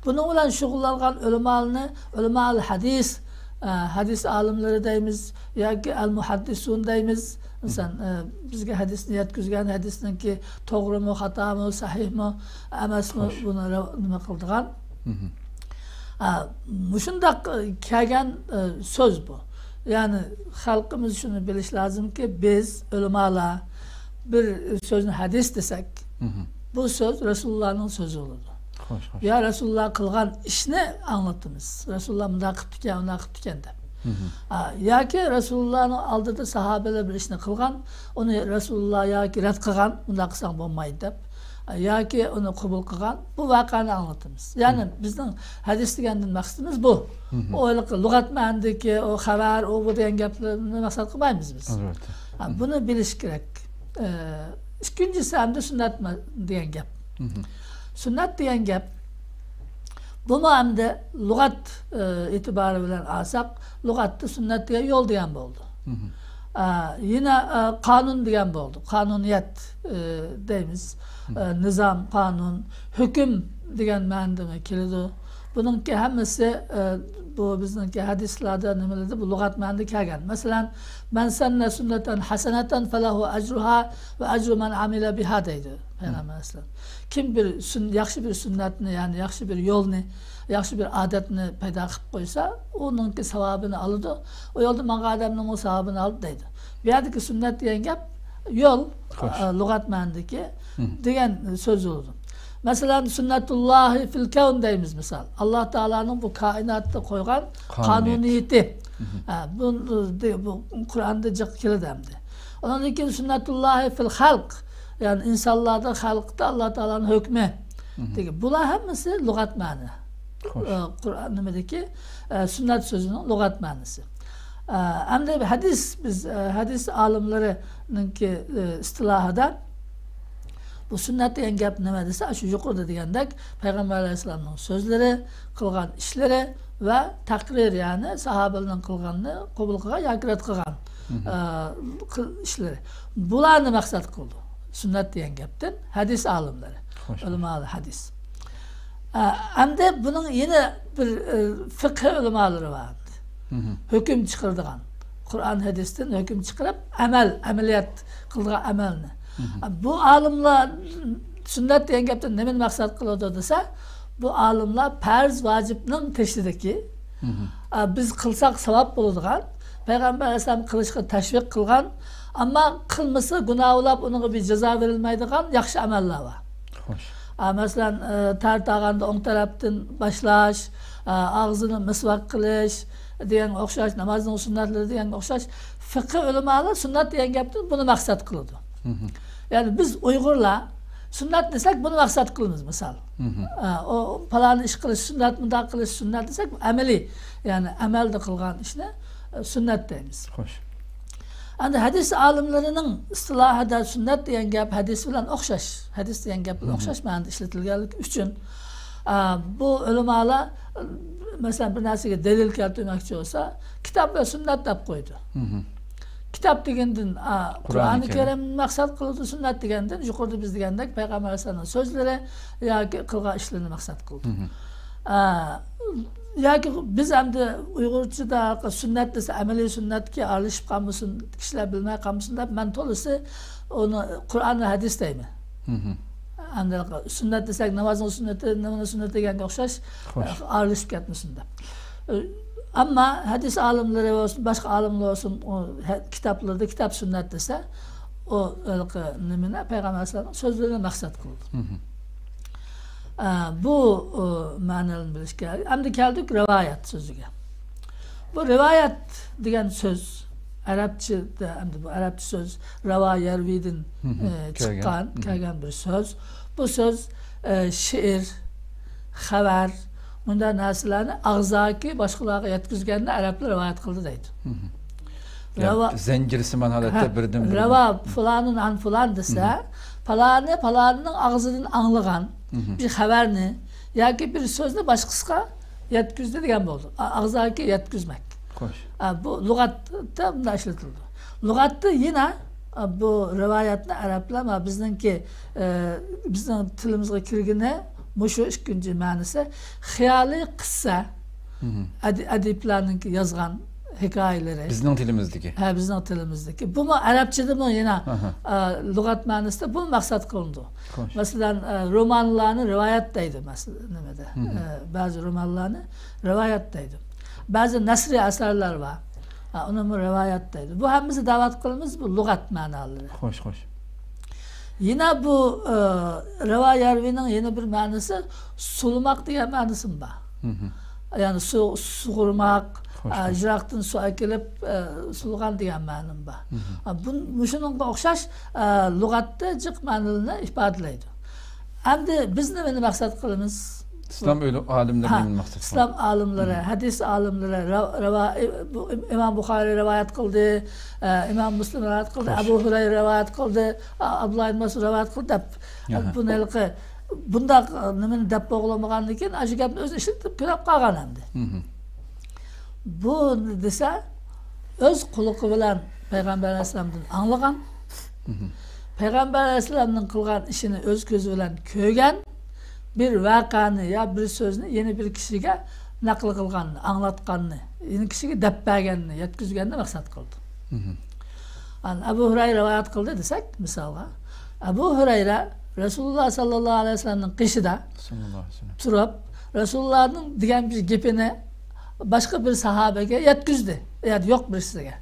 بۇنىڭ بىلەن شۇغۇللانغان ئۆلىمالارنى، ئۆلىمائۇل ھەدىس، ئە، ھەدىس ئالىملىرى دەيمىز ياكى ئەل مۇھەددىسۇن دەيمىز. مىسال، ئە، بىزگە ھەدىسنى يەتكۈزگەن، ھەدىسنىڭكى توغرىمۇ، خاتامۇ، سەھىھمۇ، ئەمەسمۇ، خوش، بۇنى رەۋ-، نېمە قىلىدىغان. ئە، مۇشۇنداق، ئە، كەلگەن، ئە، سۆز بۇ. يەنى خەلقىمىز شۇنى بىلىشى لازىمكى، بىز ئۆلىمالار بىر سۆزنى ھەدىس دېسەك، بۇ سۆز رەسۇلۇللانىڭ سۆزى بولىدۇ. خوش، خوش. يا رەسۇلۇللا قىلغان ئىشنى ئاڭلىتىمىز. رەسۇلۇللا مۇنداق قىپتىكەن، ئۇنداق قىپتىكەن دەپ. ئا، ياكى رەسۇلۇللانىڭ ئالدىدا ساھابىلەر بىر ئىشنى قىلغان، ئۇنى رەسۇلۇللا ياكى رەت قىلغان، مۇنداق قىلساڭ بولمايدۇ دەپ. ئا، ياكى ئۇنى قوبۇل قىلغان، بۇ ۋەقەنى ئاڭلىتىمىز. يەنى بىزنىڭ ھەدىس دېگەندىن مەقسىتىمىز بۇ. ئۇ ھېلىقى لۇغەت مەنىدىكى ئۇ خەۋەر، ئۇ بۇ دېگەن گەپلەرنى مەقسەت قىلمايمىز بىز. ئەلۋەتتە. ئا، بۇنى بىلىش كېرەك. ئە، ئىككىنچىسى ئەمدى سۈننەت دېگەن گەپ. سۈننەت دېگەن گەپ، بۇمۇ ئەمدى لۇغەت، ئە، ئېتىبارى بىلەن ئالساق، لۇغەتتە سۈننەت دېگەن يول دېگەن بولدى. ئە، يەنە، ئە، قانۇن دېگەن بولدى. قانۇنىيەت، ئە، دەيمىز. ئە، نىزام، قانۇن، ھۆكۈم دېگەن مەنىدىمۇ كېلىدۇ. بۇنىڭكى ھەممىسى، ئە، بۇ بىزنىڭكى ھەدىسلەردە، نېمىلەردە بۇ لۇغەت مەنىدە كەلگەن. مەسىلەن، «مەن سەننە سۈننەتەن ھەسەنەتەن فەلەھۇ ئەجرۇھا ۋە ئەجرۇ مەن ئامىلە بىھا» دەيدۇ پەيغەمبەر ئەلەيھىسسالام. كىم بىر سۈن-، ياخشى بىر سۈننەتنى، يەنى ياخشى بىر يولنى، ياخشى بىر ئادەتنى پەيدا قىلىپ قويسا، ئۇنىڭكى ساۋابىنى ئالىدۇ، ئۇ يولدا ماڭغان ئادەمنىڭمۇ ساۋابىنى ئالىدۇ دەيدۇ. بۇ يەردىكى سۈننەت دېگەن گەپ يول، خوش، ئە، لۇغەت مەنىدىكى دېگەن سۆز بولىدۇ. مەسىلەن، سۈننەتۇللاھى فىل كەۋن دەيمىز مىسال. ئاللا تائالانىڭ بۇ كائىناتتا قويغان قانۇنىيىتى. قانۇنىيىتى. ئە، بۇ، بۇ قۇرئاندا جىق كېلىدۇ ئەمدى. ئۇنىڭدىن كېيىن سۈننەتۇللاھى فىل خەلق. يەنى ئىنسانلاردا، خەلقتە ئاللا تائالانىڭ ھۆكمى. دېگەن. بۇلار ھەممىسى لۇغەت مەنى. خوش. ئە، قۇرئان نېمىدىكى، ئە، سۈننەت سۆزىنىڭ لۇغەت مەنىسى. ئە، ئەمدى ھەدىس، بىز، ئە، ھەدىس ئالىملىرىنىڭكى، ئە، ئىستىلاھىدا بۇ سۈننەت دېگەن گەپ نېمە دېسە، شۇ يۇقىرىدا دېگەندەك، پەيغەمبەر ئەلەيھىسسالامنىڭ سۆزلىرى، قىلغان ئىشلىرى ۋە تەقرىر، يەنى ساھابىلەرنىڭ قىلغاننى قوبۇل قىلغان ياكى رەت قىلغان، ئە، قىل-، ئىشلىرى. بۇلارنى مەقسەت قىلىدۇ سۈننەت دېگەن گەپتىن ھەدىس ئالىملىرى، خوش. ئۆلىمائۇل ھەدىس. ئە، ئەمدى بۇنىڭ يەنە بىر، ئە، فىقھى ئۆلىمالىرى بار. ھۆكۈم چىقىرىدىغان. قۇرئان، ھەدىستىن ھۆكۈم چىقىرىپ، ئەمەل، ئەمەلىيەت قىلىدىغان ئەمەلنى. بۇ ئالىملار سۈننەت دېگەن گەپتىن نېمىنى مەقسەت قىلىدۇ دېسە، بۇ ئالىملار پەرز، ۋاجىپنىڭ تېشىدىكى، ئە، بىز قىلساق ساۋاب بولىدىغان، پەيغەمبەر ئەلەيھىسسالام قىلىشقا تەشۋىق قىلغان، ئەمما قىلمىسا گۇناھ بولاپ، ئۇنىڭغا بىر جازا بېرىلمەيدىغان ياخشى ئەمەللەر بار. خوش. ئە، مەسىلەن، ئە، تەر تارتقاندا ئوڭ تەرەپتىن باشلاش، ئە، ئاغزىنى مىسۋاك قىلىش دېگەنگە ئوخشاش، نامازنىڭ سۈننەتلىرى دېگەنگە ئوخشاش، فىقھى ئۆلىمالار سۈننەت دېگەن گەپتىن بۇنى مەقسەت قىلىدۇ. يەنى بىز ئۇيغۇرلار سۈننەت دېسەك، بۇنى مەقسەت قىلىمىز، مىسال. ئە، ئۇ پالانى ئىش قىلىش سۈننەت، مۇنداق قىلىش سۈننەت دېسەك، بۇ ئەمەلىي، يەنى ئەمەلدە قىلغان ئىشنى، ئە، سۈننەت دەيمىز. خوش. ئەمدى ھەدىس ئالىملىرىنىڭ ئىستىلاھىدا سۈننەت دېگەن گەپ ھەدىس بىلەن ئوخشاش، ھەدىس دېگەن گەپ بىلەن ئوخشاش مەنىدە ئىشلىتىلگەنلىكى ئۈچۈن، ئا، بۇ ئۆلىمالار، مەسىلەن، بىر نەرسىگە دەلىل كەلتۈرمەكچى بولسا، كىتاب ۋە سۈننەت دەپ قويىدۇ. كىتاب دېگەندىن، ئا، قۇرئانى قۇرئانى كەرىم. كەرىم مەقسەت قىلىدۇ، سۈننەت دېگەندىن يۇقىرىدا بىز دېگەندەك پەيغەمبەر ئەلەيھىسسالامنىڭ سۆزلىرى ياكى قىلغان ئىشلىرىنى مەقسەت قىلىدۇ. ئا، ياكى بىز ئەمدى ئۇيغۇرچىدا سۈننەت دېسە، ئەمەلىي سۈننەتكە ئارىلىشىپ قالمىسۇن، كىشىلەر بىلمەي قالمىسۇن دەپ، مەن تولىسى ئۇنى قۇرئان ۋە ھەدىس دەيمەن. ئەمدى سۈننەت دېسەك، نامازنىڭ سۈننىتى، نېمىنىڭ سۈننىتى دېگەنگە ئوخشاش، خوش. ئارىلىشىپ كەتمىسۇن دەپ. ئەمما ھەدىس ئالىملىرى بولسۇن، باشقا ئالىملار بولسۇن، ئۇ ھە-، كىتابلىرىدا كىتاب سۈننەت دېسە، ئۇ ھېلىقى نېمىنى، پەيغەمبەر ئەلەيھىسسالامنىڭ سۆزلىرىنى مەقسەت قىلىدۇ. ئە، بۇ، ئۇ، مەنىلەرنى بىلىش كېرەك. ئەمدى كەلدۇق رىۋايەت سۆزىگە. بۇ رىۋايەت دېگەن سۆز ئەرەبچىدە، ئەمدى بۇ ئەرەبچە سۆز راۋا يەرۋىدىن، ئە، كەلگەن. چىققان، كەلگەن بىر سۆز. بۇ سۆز، ئە، شېئىر، خەۋەر، مۇنداق نەرسىلەرنى ئاغزاكى باشقىلارغا يەتكۈزگەننى ئەرەبلەر رىۋايەت قىلدى دەيدۇ. يا، راۋا، زەنجىرسىمان ھالەتتە ھە، بىردىن بىر. راۋا فۇلانۇن ئەن فۇلان دېسە، پالانى پالانىنىڭ ئاغزىدىن ئاڭلىغان بىر خەۋەرنى ياكى بىر سۆزنى باشقىسىغا يەتكۈزدى دېگەن بولىدۇ. ئا-، ئاغزاكى يەتكۈزمەك. خوش. ئا، بۇ لۇغەتتە مۇنداق ئىشلىتىلىدۇ. لۇغەتتە يەنە، ئا، بۇ رىۋايەتنى ئەرەبلەر، ما، بىزنىڭكى، ئە، بىزنىڭ تىلىمىزغا كىرگىنى مۇشۇ ئىككىنچى مەنىسى، خىيالىي قىسسە، ئەدى-، ئەدىبلەرنىڭكى يازغان ھېكايىلىرى. بىزنىڭ تىلىمىزدىكى. ھە، بىزنىڭ تىلىمىزدىكى. بۇمۇ ئەرەبچىدىمۇ يەنە، ئا، لۇغەت مەنىسىدە بۇ مەقسەت قىلىنىدۇ. خوش. مەسىلەن، ئە، رومانلارنى رىۋايەت دەيدۇ، مەسىلەن، نېمىدە، ئە، بەزى رومانلارنى رىۋايەت دەيدۇ. بەزى نەسرىي ئەسەرلەر بار. ئا، ئۇنىمۇ رىۋايەت دەيدۇ. بۇ ھەممىسى دەۋات قىلىمىز، بۇ لۇغەت مەنالىرى. خوش، خوش. يەنە بۇ، ئە، راۋا يەرۋىنىڭ يەنە بىر مەنىسى سۇلىماق دېگەن مەنىسىمۇ بار. يەنى سۇ، سۇغۇرماق، خوش، ئە، خوش. يىراقتىن سۇ ئەكېلىپ، ئە، سۇلىغان دېگەن مەنىمۇ بار. ئە، بۇ، مۇشۇنىڭغا ئوخشاش، ئە، لۇغەتتە جىق مەنىلەرنى ئىپادىلەيدۇ. ئەمدى بىز نېمىنى مەقسەت قىلىمىز؟ ئىسلام ئۆلۈ-، ئالىملىرى ھە، نېمىنى مەقسەت قىلىدۇ؟ ئىسلام ئالىملىرى، ھەدىس ئالىملىرى، را-، راۋا-، ئى-، بۇ ئىم-، ئىمام بۇخارىي رىۋايەت قىلدى، ئە، ئىمام مۇسلىم رىۋايەت قىلدى، خوش. ئەبۇ ھۇرەيرە رىۋايەت قىلدى، ئا-، ئابدۇللا ئىبن مەسئۇد رىۋايەت قىلدى دەپ، ئاھا. بۇنى ھېلىقى بۇنداق، ئە، نېمىنى دەپ بولغىلىمىغاندىن كېيىن، ئاشۇ گەپنى ئۆزى ئىشلىتىپ كۆرۈپ قالغان ئەمدى. بۇ دېسە، ئۆز قۇلىقى بىلەن پەيغەمبەر ئەلەيھىسسالامدىن ئاڭلىغان، پەيغەمبەر ئەلەيھىسسالامنىڭ قىلغان ئىشىنى ئۆز كۆزى بىلەن كۆرگەن، بىر ۋەقەنى يا بىر سۆزنى يەنە بىر كىشىگە نەقىل قىلغاننى، ئاڭلاتقاننى، يەنە كىشىگە دەپ بەرگەننى، يەتكۈزگەننى مەقسەت قىلىدۇ. ئەن ئەبۇ ھۇرەيرە رىۋايەت قىلدى دېسەك، مىسالغا، ئەبۇ ھۇرەيرە رەسۇلۇللا ساللاللاھۇ ئەلەيھى ۋەسەللەمنىڭ قېشىدا ساللاللاھۇ ئەلەيھى ۋەسەللەم. تۇرۇپ، رەسۇلۇللانىڭ دېگەن بىر گېپىنى باشقا بىر ساھابىگە يەتكۈزدى. يا يوق بىرسىگە.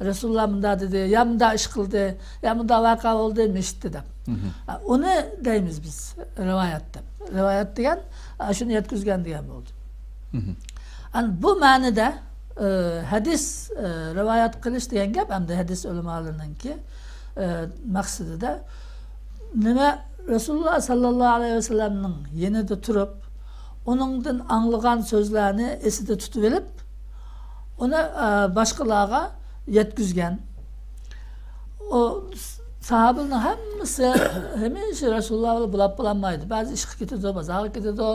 رەسۇلۇللا مۇنداق دېدى، يا مۇنداق ئىش قىلدى، يا مۇنداق ۋەقە بولدى، مىشىتتى دەپ. ئۇنى دەيمىز بىز رىۋايەت دەپ. رىۋايەت دېگەن، ئا، شۇنى يەتكۈزگەن دېگەن بولدى. ئەنە بۇ مەنىدە، ئە، ھەدىس، ئە، رىۋايەت قىلىش دېگەن گەپ، ئەمدى ھەدىس ئۆلىمالىرىنىڭكى، ئە، مەقسىتىدە نېمە، رەسۇلۇللا ساللاللاھۇ ئەلەيھى ۋەسەللەمنىڭ يېنىدا تۇرۇپ، ئۇنىڭدىن ئاڭلىغان سۆزلەرنى ئېسىدە تۇتۇۋېلىپ، ئۇنى، ئە، باشقىلارغا يەتكۈزگەن. ئۇ س-، ساھابىلەرنىڭ ھەممىسى ھەمىشە رەسۇلۇللا بىلەن بولاپ بولالمايدۇ. بەزى ئىشقا كېتىدۇ، بازارغا كېتىدۇ.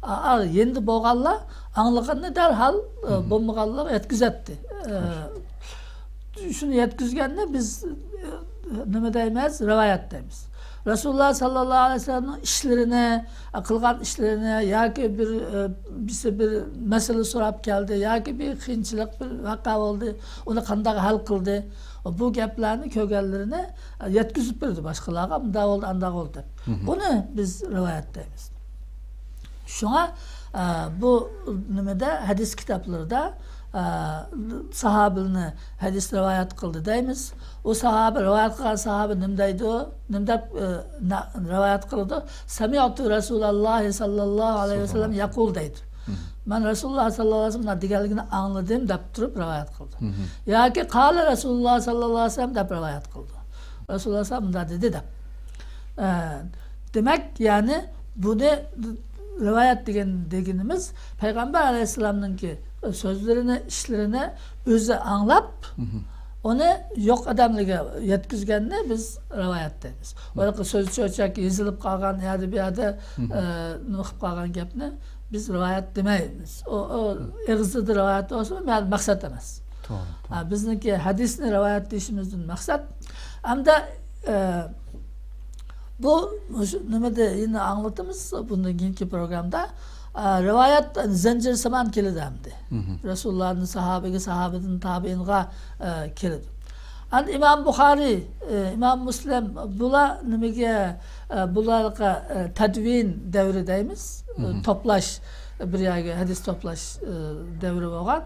ئا، ئا، يېنىدا بولغانلار ئاڭلىغىنىنى دەرھال، ئە، بولمىغانلىرىغا يەتكۈزەتتى. ئە، شۇنى يەتكۈزگەننى بىز، ئە، نېمە دەيمىز؟ رىۋايەت دەيمىز. رەسۇلۇللا ساللاللاھۇ ئەلەيھى ۋەسەللەمنىڭ ئىشلىرىنى، ئە، قىلغان ئىشلىرىنى ياكى بىر، ئە، بىرسى بىر مەسىلە سوراپ كەلدى ياكى بىر قىيىنچىلىق، بىر ۋەقە بولدى، ئۇنى قانداق ھەل قىلدى؟ بۇ گەپلەرنى كۆرگەنلىرىنى يەتكۈزۈپ بېرىدۇ باشقىلارغا، مۇنداق بولدى، ئانداق بولدى دەپ. ئۇنى بىز رىۋايەت دەيمىز. شۇڭا، ئە، بۇ نېمىدە، ھەدىس كىتابلىرىدا، ئە، ساھابىلەرنى ھەدىس رىۋايەت قىلدى دەيمىز. ئۇ ساھابە، رىۋايەت قىلغان ساھابە نېمە دەيدۇ؟ نېمە دەپ، ئە، نە-، رىۋايەت قىلىدۇ؟ سەمىئتۇ رەسۇلەللاھى ساللاللاھۇ ئەلەيھى ۋەسەللەم يەقۇل دەيدۇ. مەن رەسۇلۇللا ساللاللاھۇ ئەلەيھى ۋەسەللەم دېگەنلىكىنى ئاڭلىدىم دەپ تۇرۇپ رىۋايەت قىلىدۇ. ياكى قالە رەسۇلۇللا ساللاللاھۇ ئەلەيھى ۋەسەللەم دەپ رىۋايەت قىلىدۇ. رەسۇلۇللا ساللاللاھۇ ئەلەيھى ۋەسەللەم مۇنداق دېدى دەپ. ئە، دېمەك، يەنى بۇنى رىۋايەت دېگەن، دېگىنىمىز پەيغەمبەر ئەلەيھىسسالامنىڭكى سۆزلىرىنى، ئىشلىرىنى ئۆزى ئاڭلاپ، ئۇنى يوق ئادەملەرگە يەتكۈزگەننى بىز رىۋايەت دەيمىز. ھېلىقى سۆز چۆچەك يېزىلىپ قالغان يەردە، بۇ يەردە، ئە، نېمە قىلىپ قالغان گەپنى بىز رىۋايەت دېمەيمىز. ئۇ، ئۇ ئېغىزدا رىۋايەت بولسىمۇ، مەن مەقسەت ئەمەس. توغرا، توغرا. ئا، بىزنىڭكى ھەدىسنى رىۋايەت دېيىشىمىزدىن مەقسەت. ئەمدى، ئە، بۇ، مۇشۇ نېمىدە يەنە ئاڭلىتىمىز بۇندىن كېيىنكى پروگرامدا. ئا، رىۋايەت زەنجىرسىمان كېلىدۇ ئەمدى. رەسۇلۇللانىڭ ساھابىگە، ساھابىدىن تابىئىنغا، ئە، كېلىدۇ. ئەمدى ئىمام بۇخارىي، ئە، ئىمام مۇسلىم، بۇلار نېمىگە، ئە، بۇلارغا، ئە، تەدۋىن دەۋرى دەيمىز. ئە، توپلاش، بىر يەرگە ھەدىس توپلاش، ئە، دەۋرى بولغان.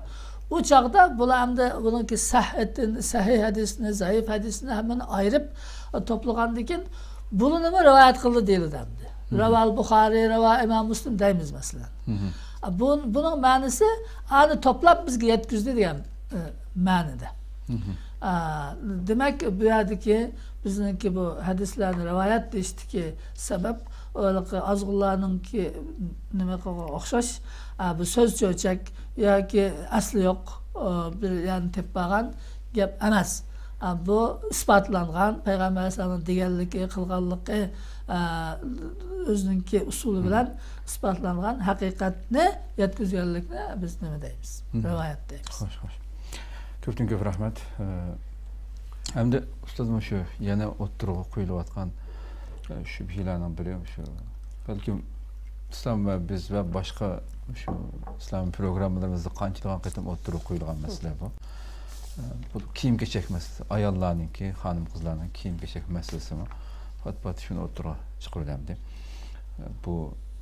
ئۇ چاغدا بۇلار ئەمدى بۇنىڭكى سەھھىتىن-، سەھىھ ھەدىسنى، زەئىپ ھەدىسنى ھەممىنى ئايرىپ، ئە، توپلىغاندىن كېيىن بۇنىمۇ رىۋايەت قىلدى دېيىلىدۇ ئەمدى. راۋال بۇخارىي، راۋا ئىمام مۇسلىم دەيمىز مەسىلەن. ئە، بۇ، بۇنىڭ مەنىسى ئانى توپلاپ بىزگە يەتكۈزدى دېگەن، ئە، مەنىدە. ئا، دېمەك، بۇ يەردىكى بىزنىڭكى بۇ ھەدىسلەرنى رىۋايەت دېيىشتىكى سەۋەب، ھېلىقى ئازغۇنلارنىڭكى نېمە قىلغان ئوخشاش، ئا، بۇ سۆز چۆچەك ياكى ئەسلى يوق، ئا، بىر يەرنى تېپىپ بارغان گەپ ئەمەس. ئا، بۇ ئىسپاتلانغان، پەيغەمبەر ئەلەيھىسسالامنىڭ دېگەنلىكى، قىلغانلىقى، ئا، ئۆزىنىڭكى ئۇسۇلى بىلەن ئىسپاتلانغان ھەقىقەتنى يەتكۈزگەنلىكنى بىز نېمە دەيمىز؟ رىۋايەت دەيمىز. خوش، خوش. كۆپتىن كۆپ رەھمەت. ئە، ئەمدى ئۇستاز، مۇشۇ يەنە ئوتتۇرىغا قويۇلۇۋاتقان، ئە، شۈبھىلەرنىڭ بىرى مۇشۇ. بەلكىم ئىسلام ۋە بىز ۋە باشقا مۇشۇ ئىسلامىي پروگراممىلىرىمىزدا قانچىلىغان قېتىم ئوتتۇرىغا قويۇلغان مەسىلە بۇ. ئە، بۇ كىيىم-كېچەك مەسىلىسى. ئاياللارنىڭكى، خانىم-قىزلارنىڭ كىيىم-كېچەك مەسىلىسىمۇ پات-پات شۇنى ئوتتۇرىغا چىقىرىۋېتەمدى. ئە، بۇ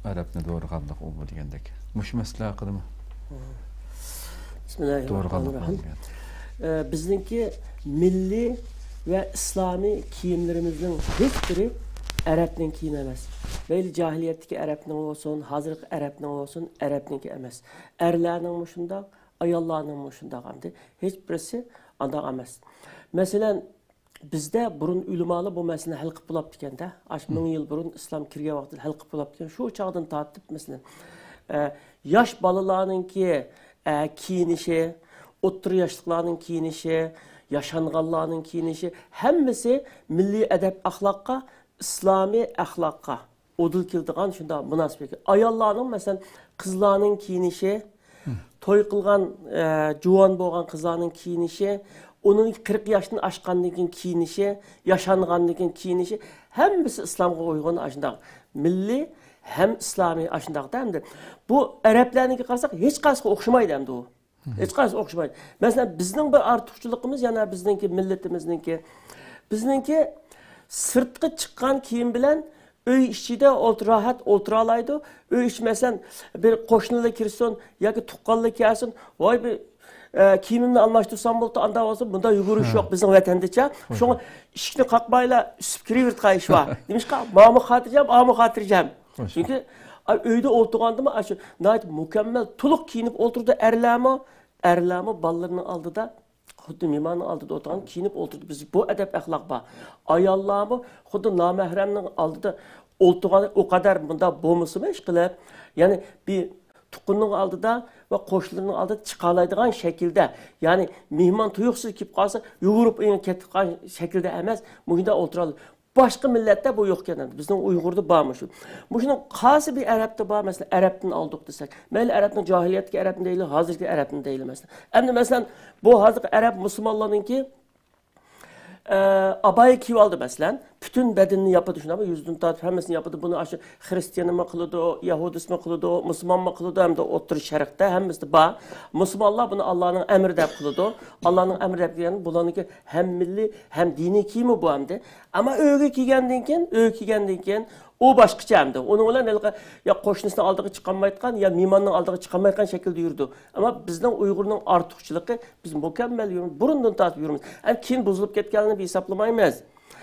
ئەرەبنى دورىغانلىق، ئۇ بۇ دېگەندەك. مۇشۇ مەسىلە ھەققىدىمۇ؟ بىسمىللاھىررەھمانىررەھىم. ئە، بىزنىڭكى مىللىي ۋە ئىسلامىي كىيىملىرىمىزنىڭ ھېچ بىرى ئەرەبنىڭ كىيىمى ئەمەس. مەيلى جاھىلىيەتتىكى ئەرەبنىڭ بولسۇن، ھازىرقى ئەرەبنىڭ بولسۇن، ئەرەبنىڭكى ئەمەس. ئەرلەرنىڭمۇ شۇنداق، ئاياللارنىڭمۇ شۇنداق ئەمدى. ھېچ بىرسى ئانداق ئەمەس. مەسىلەن، بىزدە بۇرۇن ئۆلىمالار بۇ مەسىلىنى ھەل قىلىپ بولاپتىكەن-دە. ئاشۇ مىڭ يىل بۇرۇن ئىسلام كىرگەن ۋاقتىدا ھەل قىلىپ بولاپتىكەن. شۇ چاغدىن تارتىپ، مەسىلەن، ئە، ياش بالىلارنىڭكى، ئە، كىيىنىشى، ئوتتۇرا ياشلىقلارنىڭ كىيىنىشى، ياشانغانلارنىڭ كىيىنىشى، ھەممىسى مىللىي ئەدەپ-ئەخلاققا، ئىسلامىي ئەخلاققا ئۇدۇل كېلىدىغان شۇنداق مۇناسىۋەتكە. ئاياللارنىڭ، مەسىلەن، قىزلارنىڭ كىيىنىشى، توي قىلغان، ئە، جۇۋان بولغان قىزلارنىڭ كىيىنىشى، ئۇنىڭ قىرىق ياشتىن ئاشقاندىن كېيىن كىيىنىشى، ياشانغاندىن كېيىن كىيىنىشى، ھەممىسى ئىسلامغا ئۇيغۇن ئاشۇنداق مىللىي ھەم ئىسلامىي ئاشۇنداقتا ئەمدى. بۇ ئەرەبلەرنىڭكىگە قارىساق، ھېچقايسىسىغا ئوخشىمايدۇ ئەمدى ئۇ. ھېچقايسىسى ئوخشىمايدۇ. مەسىلەن، بىزنىڭ بىر ئارتۇقچىلىقىمىز يەنە بىزنىڭكى مىللىتىمىزنىڭكى. بىزنىڭكى سىرتقا چىققان كىيىم بىلەن ئۆي ئىچىدە ئولتۇر-، راھەت ئولتۇرالايدۇ. ئۆي ئىچى، مەسىلەن، بىر قوشنىلار كىرسۇن ياكى تۇغقانلار كەلسۇن، ۋاي، بىر، ئە، كىيىمىمنى ئالماشتۇرسام بولدى، ئانداق بولسا، بۇنداق يۈگۈرۈش يوق بىزنىڭ ۋەتەندىچە. شۇڭا ئىشىكنى قاقمايلا ئۈسۈپ كىرىۋېرىدىغان ئىش بار. نېمىشقا؟ ماڭىمۇ خاتىرجەم، ئاڭىمۇ خاتىرجەم. چۈنكى، ئا، ئۆيدە ئولتۇرغاندىمۇ ئاشۇ ناھايىتى مۇكەممەل، تولۇق كىيىنىپ ئولتۇرىدۇ ئەرلەرمۇ، ئەرلەرمۇ بالىلىرىنىڭ ئالدىدا خۇددى مېھماننىڭ ئالدىدا ئولتۇرغان كىيىنىپ ئولتۇرىدۇ. بىز بۇ ئەدەپ-ئەخلاق بار. ئاياللارمۇ خۇددى نامەھرەمنىڭ ئالدىدا ئولتۇرغان، ئۇ قەدەر مۇنداق بولمىسىمۇ ئىشقىلىپ، يەنى بىر تۇغقىنىنىڭ ئالدىدا ۋە قوشنىلىرىنىڭ ئالدىدا چىقالايدىغان شەكىلدە، يەنى مېھمان تۇيۇقسىز كېلىپ قالسا، يۇگۇرۇپ ئۆيىگە كېتىپ قالغان شەكىلدە ئەمەس، مۇشۇنداق ئولتۇرالىدۇ. باشقا مىللەتتە بۇ يوق ئىكەن، بىزنىڭ ئۇيغۇردا بار مۇشۇ. مۇشۇنىڭ قايسى بىر ئەرەبتە بار، مەسىلەن، ئەرەبتىن ئالدۇق دېسەك. مەيلى، ئەرەبنىڭ جاھىلىيەتتىكى ئەرەبنى دەيلى، ھازىرقى ئەرەبنى دەيلى، مەسىلەن. ئەمدى، مەسىلەن، بۇ ھازىرقى ئەرەب مۇسۇلمانلارنىڭكى، ئە، ئابايە كىيىۋالدى، مەسىلەن. پۈتۈن بەدىنىنى ياپىدۇ، شۇنداقمۇ؟ يۈزىدىن تارتىپ ھەممىسىنى ياپىدۇ. بۇنى ئاشۇ خرىستىيانمۇ قىلىدۇ، يەھۇدىيمۇ قىلىدۇ، مۇسۇلمانمۇ قىلىدۇ، ھەمدە ئوتتۇرا شەرقتە ھەممىسىدە بار. مۇسۇلمانلار بۇنى ئاللانىڭ ئەمرى دەپ قىلىدۇ. ئاللانىڭ ئەمرى دەپ دېگەن بۇلارنىڭكى ھەم مىللىي، ھەم دىنىي كىيىمى بۇ ئەمدى. ئەمما ئۆيگە كىيگەندىن كېيىن، ئۆيگە كىيگەندىن كېيىن ئۇ باشقىچە ئەمدى. ئۇنىڭ بىلەن ھېلىقى يا قوشنىسىنىڭ ئالدىغا چىقالمايدىغان، يا مېھماننىڭ ئالدىغا چىقالمايدىغان شەكىلدە يۈرىدۇ. ئەمما بىزنىڭ ئۇيغۇرنىڭ ئارتۇقچىلىقى، بىز مۇكەممەل يۈرىمىز، بۇرۇندىن تارتىپ يۈرىمىز. ئەمدى كېيىن بۇزۇلۇپ كەتكەنلىكىنى بىز ھېسابلىمايمىز.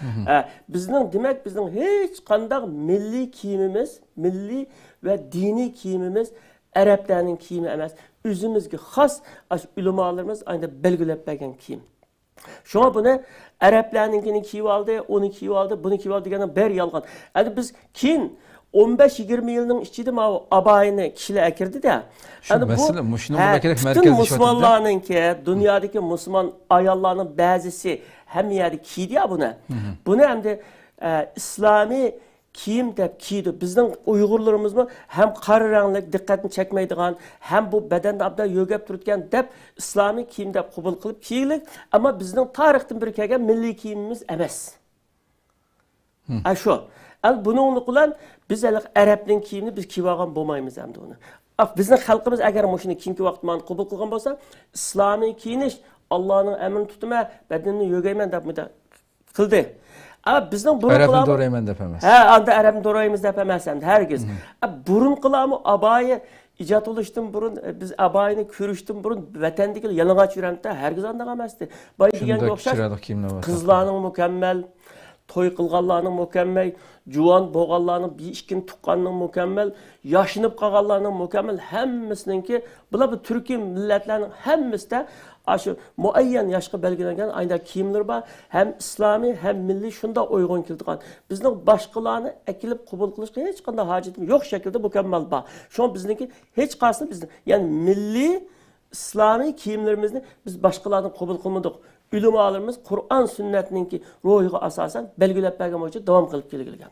ئە، بىزنىڭ، دېمەك، بىزنىڭ ھېچقانداق مىللىي كىيىمىمىز، مىللىي ۋە دىنىي كىيىمىمىز ئەرەبلەرنىڭ كىيىمى ئەمەس، ئۆزىمىزگە خاس، ئاشۇ ئۆلىمالىرىمىز ئايدا بەلگىلەپ بەرگەن كىيىم. شۇڭا بۇنى ئەرەبلەرنىڭكىنى كىيىۋالدى، ئۇنى كىيىۋالدى، بۇنى كىيىۋالدى دېگەننىڭ بەرى يالغان. ئەمدى بىز كېيىن ئون بەش يىگىرمە يىلنىڭ ئىچىدە ماۋۇ ئابايىنى كىشىلەر ئەكىردى-دە. شۇ ئەمدى بۇ، مەسىلە، مۇشۇنىڭغا ھە، بەكرەك پۈتۈن مەركەزلىشىۋاتىدۇ-دە. مۇسۇلمانلارنىڭكى، دۇنيادىكى مۇسۇلمان ئاياللارنىڭ بەزىسى ھەممە يەردە كىيدى-يا بۇنى. بۇنى ئەمدى، ئە، ئىسلامىي كىيىم دەپ كىيىدۇ. بىزنىڭ ئۇيغۇرلىرىمىزمۇ ھەم قارا رەڭلىك، دىققەتنى چەكمەيدىغان، ھەم بۇ بەدەندە ئابدان يۆگەپ تۇرىدىكەن دەپ ئىسلامىي كىيىم دەپ قوبۇل قىلىپ كىيگۈلۈك. ئەمما بىزنىڭ تارىختىن بېرى كەلگەن مىللىي كىيىمىمىز ئەمەس. ھە، شۇ. ئەمدى بۇنىڭ بىلەن بىز ھېلىقى ئەرەبنىڭ كىيىمىنى بىز كىيىۋالغان بولمايمىز ئەمدى ئۇنى. ئا، بىزنىڭ خەلقىمىز ئەگەر مۇشۇنى كېيىنكى ۋاقىتتا مانا قوبۇل قىلغان بولسا، ئىسلامىي كىيىنىش، ئاللانىڭ ئەمرىنى تۇتىمەن، بەدىنىمنى يۆگەيمەن دەپ مۇنداق قىلدى. ئا، بىزنىڭ بۇرۇنقىلارمۇ ئەرەبنى دورايمەن دەپ ئەمەس. ھە، ئاندا ئەرەبنى دورايمىز دەپ ئەمەس ئەمدى، ھەرگىز. ئا، بۇرۇنقىلارمۇ ئابايە ئىجاد بولۇشتىن بۇرۇن، ئە، بىز ئابايىنى كۆرۈشتىن بۇرۇن ۋەتەندىكىلەر يالىڭاچ يۈرەمتى، ھەرگىز ئانداق ئەمەستى. بايا دېگەن شۇنداق ئوخشاش، چىرايلىق كىيىملەر بار. قىزلارنىڭ مۇكەممەل، توي قىلغانلارنىڭ مۇكەممەل، جۇۋان بولغانلارنىڭ، بىر ئىككىنى تۇغقاننىڭ مۇكەممەل، ياشىنىپ قالغانلارنىڭ مۇكەممەل، ھەممىسىنىڭكى، بۇلار بۇ تۈركىي مىللەتلەرنىڭ ھەممىسىدە ئاشۇ مۇئەييەن ياشقا بەلگىلەنگەن ئايدا كىيىملىرى بار. ھەم ئىسلامىي، ھەم مىللىي شۇنداق ئۇيغۇن كېلىدىغان. بىزنىڭ باشقىلارنى ئەكېلىپ قوبۇل قىلىشقا ھېچقانداق ھاجىتىمىز يوق شەكىلدە مۇكەممەل بار. شۇڭا بىزنىڭكى ھېچقايسىنى بىزنىڭ، يەنى مىللىي ئىسلامىي كىيىملىرىمىزنى بىز باشقىلاردىن قوبۇل قىلمىدۇق. ئۆلىمالىرىمىز قۇرئان سۈننەتنىڭكى روھىغا ئاساسەن بەلگىلەپ بەرگەن بويىچە داۋام قىلىپ كەلگىلىگەن.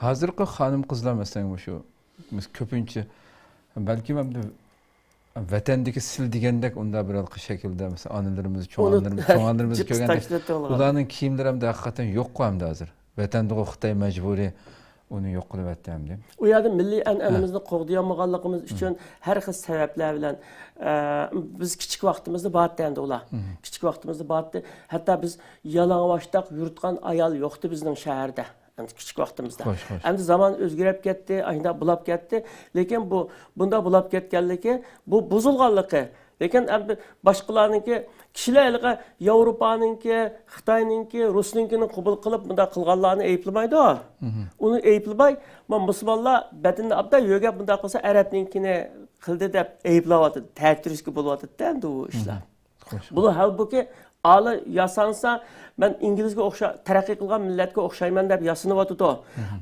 ھازىرقى خانىم-قىزلار، مەسىلەن، مۇشۇ، مىس-، كۆپىنچە، بەلكىم ئەمدى ۋەتەندىكى سىل دېگەندەك ئۇنداق بىر ھېلىقى شەكىلدە، مەسىلەن، ئانىلىرىمىز، چوڭ ئانىلىرىمىز، چوڭ ئانىلىرىمىز كۆرگەندەك، ئۇلارنىڭ كىيىملىرى ئەمدى ھەقىقەتەن يوققۇ ئەمدى ھازىر. ۋەتەندىغۇ خىتاي مەجبۇرىي ئۇنى يوق قىلىۋەتتى ئەمدى. ئۇ يەردە مىللىي ئەنئەنىمىزنى قوغدىيالمىغانلىقىمىز ئۈچۈن ھەر خىل سەۋەبلەر بىلەن، ئە، بىز كىچىك ۋاقتىمىزدا بارتتى ئەمدى ئۇلار. كىچىك ۋاقتىمىزدا بارتتى. ھەتتا بىز يالاڭاچتاق يۈرىدىغان ئايال يوقتى بىزنىڭ شەھەردە. ئەمدى كىچىك ۋاقتىمىزدا. خوش، خوش. ئەمدى زامان ئۆزگىرىپ كەتتى، ئاشۇنداق بولاپ كەتتى. لېكىن بۇ، بۇنداق بولاپ كەتكەنلىكى، بۇ بۇزۇلغانلىقى. لېكىن ئەمدى باشقىلارنىڭكى، كىشىلەر ھېلىقى ياۋروپانىڭكى، خىتاينىڭكى، رۇسنىڭكىنى قوبۇل قىلىپ مۇنداق قىلغانلارنى ئەيىبلىمەيدۇ. ئۇنى ئەيىبلىمەي، ما مۇسۇلمانلار بەدىنىنى ئابدان يۆگەپ مۇنداق قىلسا، ئەرەبنىڭكىنى قىلدى دەپ ئەيىبلەۋاتىدۇ. تەتۈرۈسكە بولۇۋاتىدۇ ئەمدى ئۇ ئىشلار. خوش. بۇلار ھالبۇكى ئالىي ياسانسا، مەن ئىنگلىزگە ئوخشا-، تەرەققىي قىلغان مىللەتكە ئوخشايمەن دەپ ياسىنىۋاتىدۇ.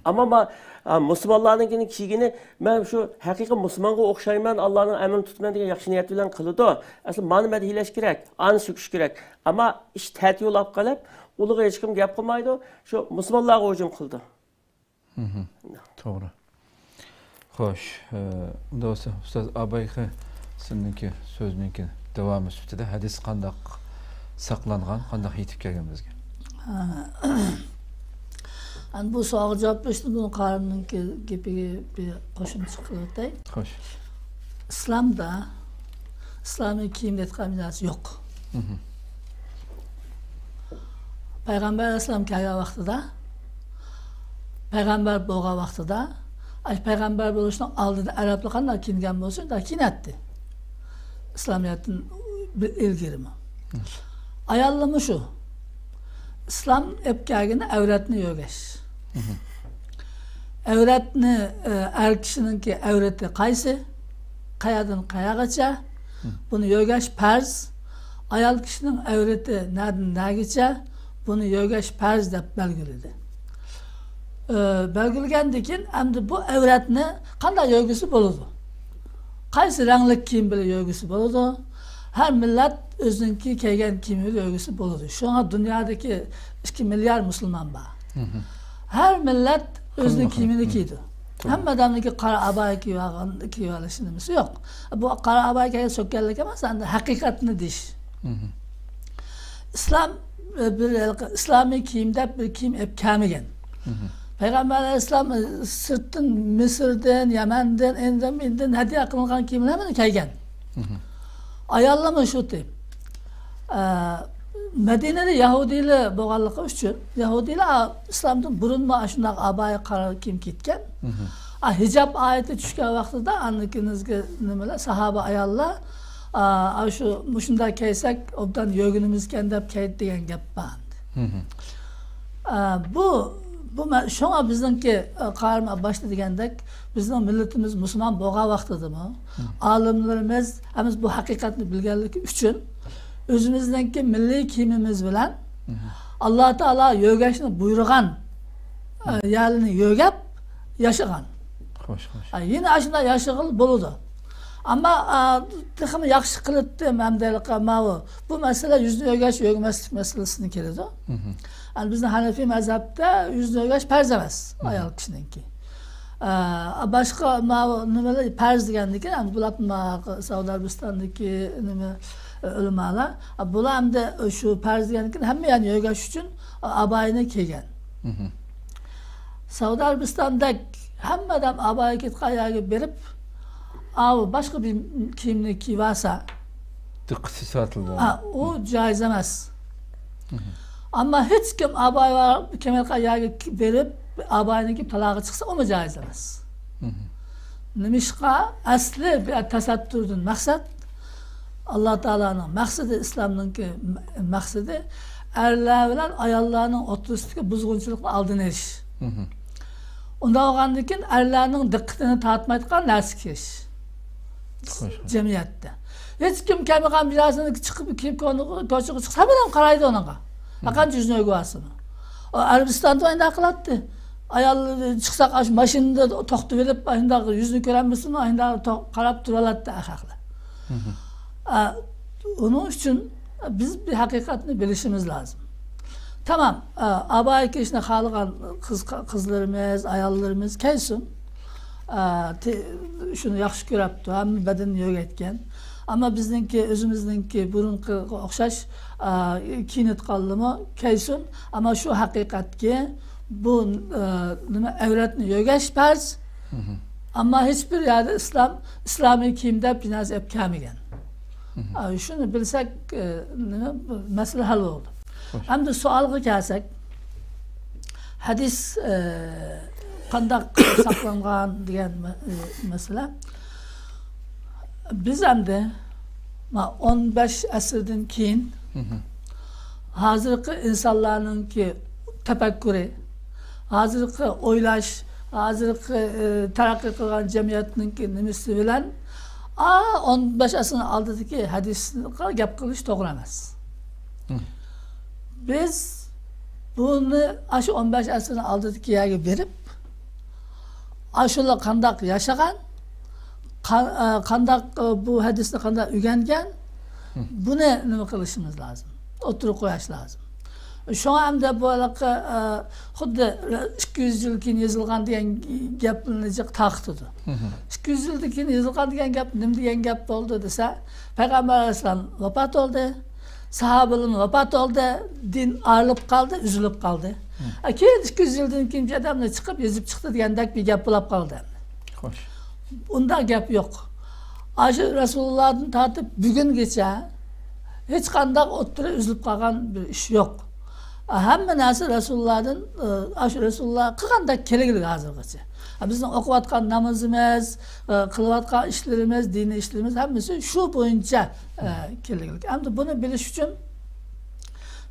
ئەمما ما-، ئا، مۇسۇلمانلارنىڭكىنى كىيگىنى، مەن شۇ ھەقىقىي مۇسۇلمانغا ئوخشايمەن، ئاللانىڭ ئەمرىنى تۇتىمەن دېگەن ياخشى نىيەت بىلەن قىلىدۇ. ئەسلى مانى مەدھىيلەش كېرەك، ئانى سۆكۈش كېرەك. ئەمما ئىش تەتۈر يول ئاپ قېلىپ، ئۇلىغا ھېچكىم گەپ قىلمايدۇ، شۇ مۇسۇلمانلارغا ھۇجۇم قىلىدۇ. توغرا. خوش، ئە، ئۇنداق بولسا، ئۇستاز ئابايخى سىزنىڭكى سۆزنىڭكى داۋامى سۈپىتىدە ھەدىس قانداق ساقلانغان، قانداق يېتىپ كەلگەن بىزگە؟ ھە. ئەمدى بۇ سوئالغا جاۋاب بېرىشتىن بۇرۇن قارىمنىڭكى گېپىگە بىر قوشۇمچە قىلىۋېتەي. خوش. ئىسلامدا ئىسلامىي كىيىم دەيدىغان بىر نەرسە يوق. پەيغەمبەر ئەلەيھىسسالام كەلگەن ۋاقتىدا، پەيغەمبەر بولغان ۋاقتىدا، ئاي، پەيغەمبەر بولۇشنىڭ ئالدىدا ئەرەبلەر قانداق كىيىنگەن بولسا، شۇنداق كىيىنەتتى. ئىسلامىيەتتىن بىر ئىلگىرىمۇ. ئاياللىرىمۇ شۇ. ئىسلام ئېلىپ كەلگىنى ئەۋرەتنى يۆگەش. ئەۋرەتنى، ئە، ئەر كىشىنىڭكى ئەۋرىتى قايسى؟ قەيەردىن قەيەرگىچە؟ بۇنى يۆگەش پەرز. ئايال كىشىنىڭ ئەۋرىتى نەدىن نەگىچە؟ بۇنى يۆگەش پەرز دەپ بەلگىلىدى. ئە، بەلگىلىگەندىن كېيىن، ئەمدى بۇ ئەۋرەتنى قانداق يۆگىسە بولىدۇ؟ قايسى رەڭلىك كىيىم بىلەن يۆگىسە بولىدۇ. ھەر مىللەت ئۆزىنىڭكى كىيگەن كىيىمى بىلەن يۆگىسە بولىدۇ. شۇڭا دۇنيادىكى ئىككى مىليار مۇسۇلمان بار. ھەر مىللەت ئۆزىنىڭ كىيىمىنى كىيىدۇ. ھەممە ئادەمنىڭكى قارا ئابايا كىيىۋالغان، كىيىۋېلىش نېمىسى يوق. بۇ قارا ئابايا كىيگەن سۆككەنلىك ئەمەس، ئەمدى ھەقىقەتنى دېيىش. ئىسلام، ئە، بىر ھېلىقى ئىسلامىي كىيىم دەپ بىر كىيىم ئېلىپ كەلمىگەن. پەيغەمبەر ئەلەيھىسسالام، ئە، سىرتتىن، مىسىردىن، يەمەندىن، ئىندىن، ئىندىن ھەدىيە قىلىنغان كىيىملەرنى كىيگەن. ئاياللارمۇ شۇ تىپ. ئە، مەدىنىدە يەھۇدىيلار بولغانلىقى ئۈچۈن، يەھۇدىيلار ئىسلامدىن بۇرۇنمۇ ئاشۇنداق ئابايا قارا كىيىم كىيگەن. ئا، ھىجاب ئايىتى چۈشكەن ۋاقتىدا ئاندىن كېيىنكى نېمىلەر، ساھابە ئاياللار، ئا، ئا، شۇ، مۇشۇنداق كىيسەك ئوبدان يۆگىنىمىزكەن دەپ كىيدى دېگەن گەپ بار. ئا، بۇ، بۇ مە-، شۇڭا بىزنىڭكى، ئا، قارىم باشتا دېگەندەك، بىزنىڭ مىللىتىمىز مۇسۇلمان بولغان ۋاقتىدىمۇ، ئالىملىرىمىز ھەممىمىز بۇ ھەقىقەتنى بىلگەنلىكى ئۈچۈن، ئۆزىمىزنىڭكى مىللىي كىيىمىمىز بىلەن ئاللا تائالا يۆگەشنى بۇيرۇغان، ئە، يەرلىرىنى يۆگەپ ياشىغان. خوش، خوش. ئە، يەنە ئاشۇنداق ياشىغىلى بولىدۇ. ئەمما، ئە، تېخىمۇ ياخشى قىلىتتىم، ئەمدى ماۋۇ، بۇ مەسىلە يۈزنى يۆگەش، يۆگىمەسلىك مەسىلىسىدىن كېلىدۇ. ئەمدى بىزنىڭ ھەنەفىي مەزھەپتە يۈزنى يۆگەش پەرز ئەمەس، ئايال كىشىنىڭكى. ئە، باشقا ماۋۇ نېمىلەر پەرز دېگەندىكىن، ئەمدى بۇلار سەئۇدى ئەرەبىستاندىكى نېمە، ئۆلىمالار. بۇلار ئەمدى شۇ پەرز دېگەندىكىن ھەممە يەرنى يۆگەش ئۈچۈن ئابايىنى كىيگەن. سەئۇدى ئەرەبىستاندەك ھەممە ئادەم ئابايا كىيىدىغان يەرگە بېرىپ، ئاۋۇ باشقا بىر كىيىمنى كىيىۋالسا، دىققىتى تارتىلىدۇ. ئا، ئۇ جايىز ئەمەس. ئەمما ھېچكىم ئابايا كىيمەيدىغان يەرگە بېرىپ، ئابايىنى كىيىپ تالاغا چىقسا، ئۇمۇ جايىز ئەمەس. نېمىشقا؟ ئەسلى بۇ تەسەتتۇردىن مەقسەت، ئاللا تائالانىڭ مەقسىتى، ئىسلامنىڭكى مەقسىتى ئەرلەر بىلەن ئاياللارنىڭ ئوتتۇرىسىدىكى بۇزغۇنچىلىقنىڭ ئالدىنى ئېلىش. ئۇنداق بولغاندىن كېيىن ئەرلەرنىڭ دىققىتىنى تارتمايدىغان نەرسە كىيىش. خوش، خوش. جەمئىيەتتە ھېچكىم كەلمىگەن بىر نەرسىنى چىقىپ كىيىپ كوچىغا چىقسا، ھەممە ئادەم قارايدۇ ئۇنىڭغا. ھەرقانچە يۈزىنى ئۆگۈۋالسىمۇ. ئەرەبىستاندا ئۇنداق قىلاتتى. ئايال چىقساق، ئاشۇ ماشىنىدا توختىۋېلىپ، ئاشۇنداق يۈزىنى كۆرەلمىسۇن، ئاشۇنداق تو-، قاراپ تۇرۇۋالاتتى ئەخەقلەر. ئە، ئۇنىڭ ئۈچۈن بىز بىر ھەقىقەتنى بىلىشىمىز لازىم. تامام، ئە، ئابايا كىيىشنى خالىغان قىز، قىزلىرىمىز، ئاياللىرىمىز كىيسۇن. ئە، تې-، شۇنى ياخشى كۆرەپتۇ، ھەممە بەدىنىنى يۆگەيتكەن. ئەمما بىزنىڭكى، ئۆزىمىزنىڭكى بۇرۇنقىغا ئوخشاش، ئە، كىيىنىدىغانلىرىمۇ كىيسۇن. ئەمما شۇ ھەقىقەتكى بۇ، ئە، نېمە، ئەۋرەتنى يۆگەش پەرز. ئەمما ھېچبىر يەردە ئىسلام، ئىسلامىي كىيىم دەپ بىر نەرسە ئېلىپ كەلمىگەن. ئە، شۇنى بىلسەك، ئە، نېمە، بۇ مەسىلە ھەل بولدى. خوش. ئەمدى سوئالغا كەلسەك، ھەدىس، ئە، قانداق ساقلانغان دېگەن مە-، ئە، مەسىلە. بىز ئەمدى ما ئون بەش ئەسىردىن كېيىن ھازىرقى ئىنسانلارنىڭكى تەپەككۇرى، ھازىرقى ئويلاش، ھازىرقى، ئە، تەرەققىي قىلغان جەمئىيەتنىڭكى نېمىسى بىلەن، ئا، ئون بەش ئەسىرنىڭ ئالدىدىكى ھەدىسقا گەپ قىلىش توغرا ئەمەس. بىز بۇنى ئاشۇ ئون بەش ئەسىرنىڭ ئالدىدىكى يەرگە بېرىپ، ئاشۇلار قانداق ياشىغان، قا-، ئە، قانداق، ئە، بۇ ھەدىسنى قانداق ئۆگەنگەن، بۇنى نېمە قىلىشىمىز لازىم؟ ئوتتۇرىغا قويۇش لازىم. شۇڭا ئەمدى بۇ ھېلىقى، ئە، خۇددى ئىككى يۈز يىل كېيىن يېزىلغان دېگەن گەپنى جىق تارقىتىدۇ. ئىككى يۈز يىلدىن كېيىن يېزىلغان دېگەن گەپ نېمە دېگەن گەپ بولدى دېسە، پەيغەمبەر ئەلەيھىسسالام ۋاپات بولدى، ساھابىلىرىمىز ۋاپات بولدى، دىن ئايرىلىپ قالدى، ئۈزۈلۈپ قالدى. ئە، كېيىن ئىككى يۈز يىلدىن كېيىن بىر ئادەمنى چىقىپ يېزىپ چىقتى دېگەندەك بىر گەپ بولاپ قالدى. خوش. ئۇنداق گەپ يوق. ئاشۇ رەسۇلۇللادىن تارتىپ بۈگۈنگىچە ھېچقانداق ئوتتۇرا ئۈزۈلۈپ قالغان بىر ئىش يوق. ھەممە نەرسە رەسۇلۇللادىن، ئاشۇ رەسۇلۇللا قىلغاندەك كېلىگلىك ھازىرغىچە. بىزنىڭ ئوقۇۋاتقان نامىزىمىز، قىلىۋاتقان ئىشلىرىمىز، دىنىي ئىشلىرىمىز ھەممىسى شۇ بويىچە، كېلىگلىك. ئەمدى بۇنى بىلىش ئۈچۈن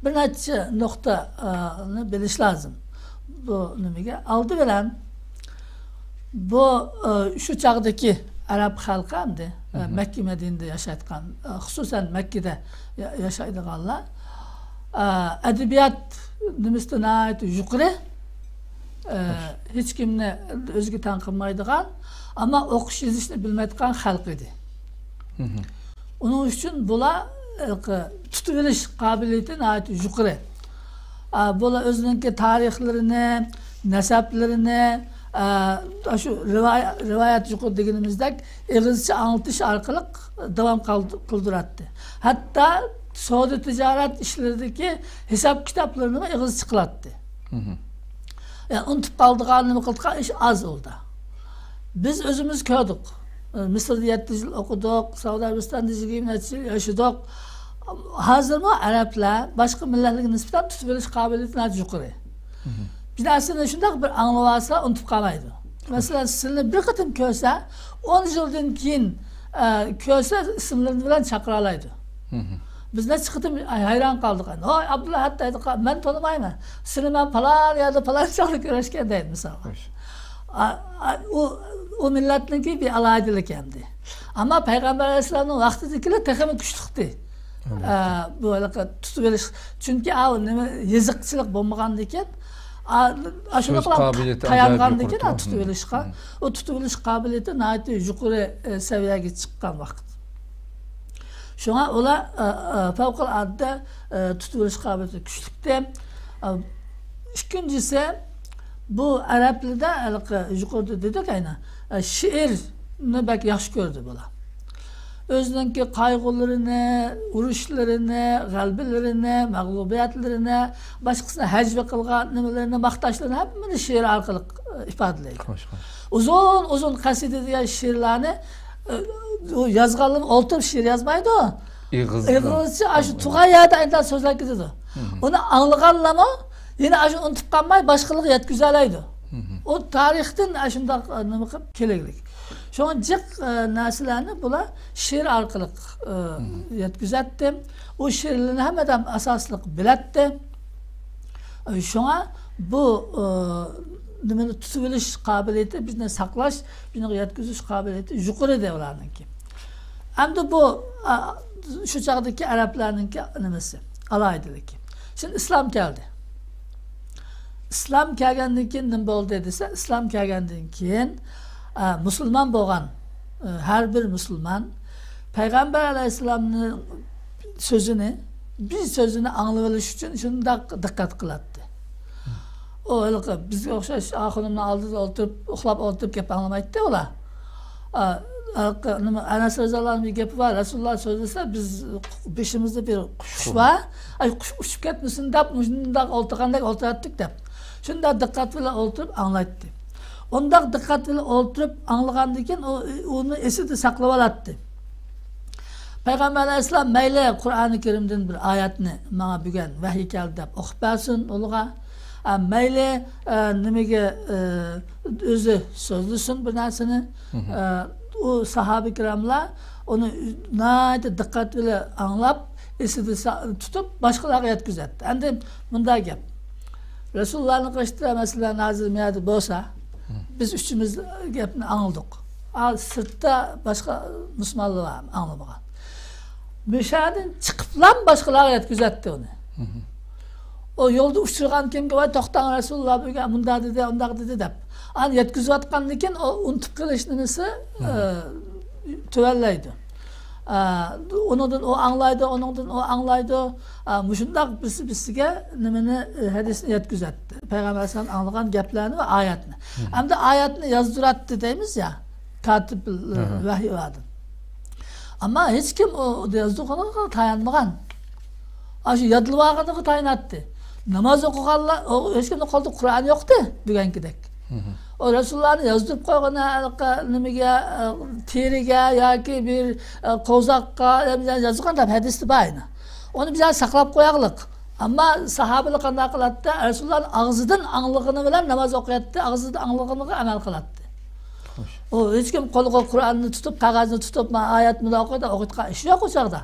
بىر نەچچە نۇقتانى بىلىش لازىم. بۇ نېمىگە؟ ئالدى بىلەن بۇ، ئە، شۇ چاغدىكى ئەرەب خەلقى ئەمدى، ئە، مەككە مەدىنىدە ياشايدىغان، ئە، خۇسۇسەن مەككىدە يا-، ياشايدىغانلار، ئە، ئەدەبىيات نېمىسىدە ناھايىتى يۇقىرى، ئە، ھېچكىمنى ئۆزىگە تەڭ قىلمايدىغان، ئەمما ئوقۇش يېزىشنى بىلمەيدىغان خەلق ئىدى. ئۇنىڭ ئۈچۈن بۇلار، ئە، تۇتۇۋېلىش قابىلىيىتى ناھايىتى يۇقىرى. ئە، بۇلار ئۆزىنىڭكى تارىخلىرىنى، نەسەبلىرىنى، ئە، شۇ رىۋايە-، رىۋايەت يۇقىرى دېگىنىمىزدەك ئېغىزچە ئاڭلىتىش ئارقىلىق داۋام قالد-، قىلدۇراتتى. ھەتتا سودا تىجارەت ئىشلىرىدىكى ھېساب كىتابلىرىنىمۇ ئېغىزچە قىلاتتى. يەنى ئۇنتۇپ قالىدىغان، نېمە قىلىدىغان ئىش ئاز ئۇندا. بىز ئۆزىمىز كۆردۇق. مىسىردا يەتتە يىل ئوقۇدۇق، سەئۇدى ئەرەبىستاندا يىگىرمە نەچچە يىل ياشىدۇق. ھازىرمۇ ئەرەبلەر باشقا مىللەتلەرگە نىسبەتەن تۇتۇۋېلىش قابىلىيىتى ناھايىتى يۇقىرى. بىر نەرسىنى شۇنداق بىر ئاڭلىۋالسا، ئۇنتۇپ قالمايدۇ. مەسىلەن، سىلىنى بىر قېتىم كۆرسە، ئون يىلدىن كېيىن، ئە، كۆرسە، ئىسىملىرى بىلەن چاقىرالايدۇ. بىز نەچچە قېتىم ھەيران قالدۇق. «ھوي، ئابدۇللا» دەيدۇ، «مەن تونۇمايمەن. سېنى مەن پالان يەردە، پالان چاغدا كۆرۈشكەن» دەيدۇ، مىسالغا. ئا-، ئا-، ئۇ، ئۇ مىللەتنىڭكى بىر ئالاھىدىلىكى ئەمدى. ئەمما پەيغەمبەر ئەلەيھىسسالامنىڭ ۋاقتىدىكىلەر تېخىمۇ كۈچلۈكتى. ئە، بۇ ھېلىقى تۇتۇۋېلىش، چۈنكى ئاۋۇ نېمە، يېزىقچىلىق بولمىغاندىكىن، ئا-، ئاشۇنداق سۆز قابىلىيىتى تايانغاندىكىن، ئاجايىپ يۇقىرى ئا، تۇتۇۋېلىشقا، ئۇ تۇتۇۋېلىش قابىلىيىتى ناھايىتى يۇقىرى، ئە، سەۋىيەگە چىققان ۋاقىت. شۇڭا ئۇلار، ئە، ئە، پەۋقۇلئاددە، ئە، تۇتۇۋېلىش قابىلىيىتى كۈچلۈكتى. ئە، ئىككىنچىسى، بۇ ئەرەبلەردە ھېلىقى يۇقىرىدا دېدۇق ئەينى، ئە، شېئىرنى بەك ياخشى كۆردى بۇلار. ئۆزىنىڭكى قايغۇلىرىنى، ئۇرۇشلىرىنى، غەلىبىلىرىنى، مەغلۇبىيەتلىرىنى، باشقىسىنى ھەجۋە قىلغان نېمىلىرىنى، ماختاشلىرىنى ھەممىنى شېئىر ئارقىلىق، ئە، ئىپادىلەيدۇ. خوش، خوش. ئۇزۇن، ئۇزۇن قەسىدە دېگەن شېئىرلارنى، ئە، ئۇ يازغانلىرى ئولتۇرۇپ شېئىر يازمايدۇ. ئېغىزچە ئاشۇ تۇرغان يەردە ئېيتىدىغان سۆزلەر كېتىدۇ. ئۇنى ئاڭلىغانلارمۇ يەنە ئاشۇ ئۇنتۇپ قالماي باشقىلارغا يەتكۈزەلەيدۇ. ئۇ تارىختىن ئاشۇنداق، ئە، نېمە قىلىپ كېلىگلىك. شۇڭا جىق، ئە، نەرسىلەرنى بۇلار شېئىر ئارقىلىق، ئە، يەتكۈزەتتى. ئۇ شېئىرلىرىنى ھەممە ئادەم ئاساسلىق بىلەتتى. ئە، شۇڭا بۇ، ئە، نېمىنى تۇتۇۋېلىش قابىلىيىتى، بىزنى ساقلاش، بىزنى يەتكۈزۈش قابىلىيىتى يۇقىرى ئىدى ئۇلارنىڭكى. ئەمدى بۇ، ئا، شۇ چاغدىكى ئەرەبلەرنىڭكى نېمىسى، ئالاھىدىلىكى. شۇڭا ئىسلام كەلدى. ئىسلام كەلگەندىن كېيىن نېمە بولدى دېسە، ئىسلام كەلگەندىن كېيىن، ئا، مۇسۇلمان بولغان، ئا، ھەر بىر مۇسۇلمان پەيغەمبەر ئەلەيھىسسالامنىڭ سۆزىنى، بىر سۆزىنى ئاڭلىۋېلىش ئۈچۈن شۇنداق دىققەت قىلاتتى. ئۇ ھېلىقى بىزگە ئوخشاش ئاخۇنۇمنىڭ ئالدىدا ئولتۇرۇپ، ئۇخلاپ ئولتۇرۇپ گەپ ئاڭلىمايتتى ئۇلار. ئا، ھېلىقى نېمە، ئەنەس رەزىياللاھۇ ئەنھۇنىڭ گېپى بار، رەسۇلۇللا سۆزلىسە، بىز بېشىمىزدا بىر قۇش بار، ئاي، قۇش ئۇچۇپ كەتمىسۇن دەپ، مۇشۇنداق ئولتۇرغاندەك ئولتۇراتتۇق دەپ. شۇنداق دىققەت بىلەن ئولتۇرۇپ ئاڭلايتتى. ئۇنداق دىققەت بىلەن ئولتۇرۇپ ئاڭلىغاندىن كېيىن ئۇ، ئۇنى ئېسىدە ساقلىۋالاتتى. پەيغەمبەر ئەلەيھىسسالام مەيلى قۇرئانى كەرىمدىن بىر ئايەتنى ماڭا بۈگۈن ۋەھىي كەلدى دەپ ئوقۇپ بەرسۇن ئۇلىغا. ئە، مەيلى، ئە، نېمىگە، ئە، ئۆزى سۆزلىسۇن بىر نەرسىنى. ئە، ئۇ ساھابە كىراملار ئۇنى ناھايىتى دىققەت بىلەن ئاڭلاپ، ئېسىدە سا-، تۇتۇپ، باشقىلارغا يەتكۈزەتتى. ئەمدى مۇنداق گەپ. رەسۇلۇللانىڭ قېشىدا، مەسىلەن، ھازىر مۇ يەردە بولسا، بىز ئۈچىمىز گەپنى ئاڭلىدۇق. ئا، سىرتتا باشقا مۇسۇلمانلار بار، ئاڭلىمىغان. مۇشەدىن چىقىپلام باشقىلارغا يەتكۈزەتتى ئۇنى. ئۇ يولدا ئۇچرىغان كىمگە، «ۋاي، توختاڭ، رەسۇلۇللا بۈگۈن مۇنداق دېدى، ئۇنداق دېدى» دەپ. ئانا يەتكۈزۈۋاتقاندىن كېيىن ئۇ ئۇنتۇپ قېلىش نېمىسى، ئە، تۆۋەنلەيدۇ. ئە، ئۇنىڭدىن ئۇ ئاڭلايدۇ، ئۇنىڭدىن ئۇ ئاڭلايدۇ. ئە، مۇشۇنداق بىرسى بىرسىگە نېمىنى، ئە، ھەدىسنى يەتكۈزەتتى. پەيغەمبەر ئەلەيھىسسالام ئاڭلىغان گەپلەرنى ۋە ئايەتنى. ئەمدى ئايەتنى يازدۇراتتى دەيمىز يا، كاتىب، ئە، ۋەھىي بارىدۇ. ئەمما ھېچكىم ئۇ يازدۇرغىنىغا تايانمىغان. ئاشۇ يادلىۋالغىنىغا تايىناتتى. ناماز ئوقۇغانلار، ئۇ ھېچكىمنىڭ قولىدا قۇرئان يوقتى بۈگۈنكىدەك. ئۇ رەسۇلۇللانى يازدۇرۇپ قويغان ھېلىقى نېمىگە، ئە، تېرىگە ياكى بىر، ئە، قوۋزاققا يازغان دەپ ھەدىستە بار ئەينى. ئۇنى بىز ساقلاپ قوياغلىق. ئەمما ساھابىلەر قانداق قىلاتتى؟ رەسۇلۇللانىڭ ئاغزىدىن ئاڭلىغىنى بىلەن ناماز ئوقۇياتتى، ئاغزىدىن ئاڭلىغىنىغا ئەمەل قىلاتتى. خوش. ئۇ ھېچكىم قولىغا قۇرئاننى تۇتۇپ، قاغازنى تۇتۇپ، مانا ئايەت مۇنداق ئوقۇيدۇ، ئوقۇيدىغان ئىش يوق ئۇ چاغدا.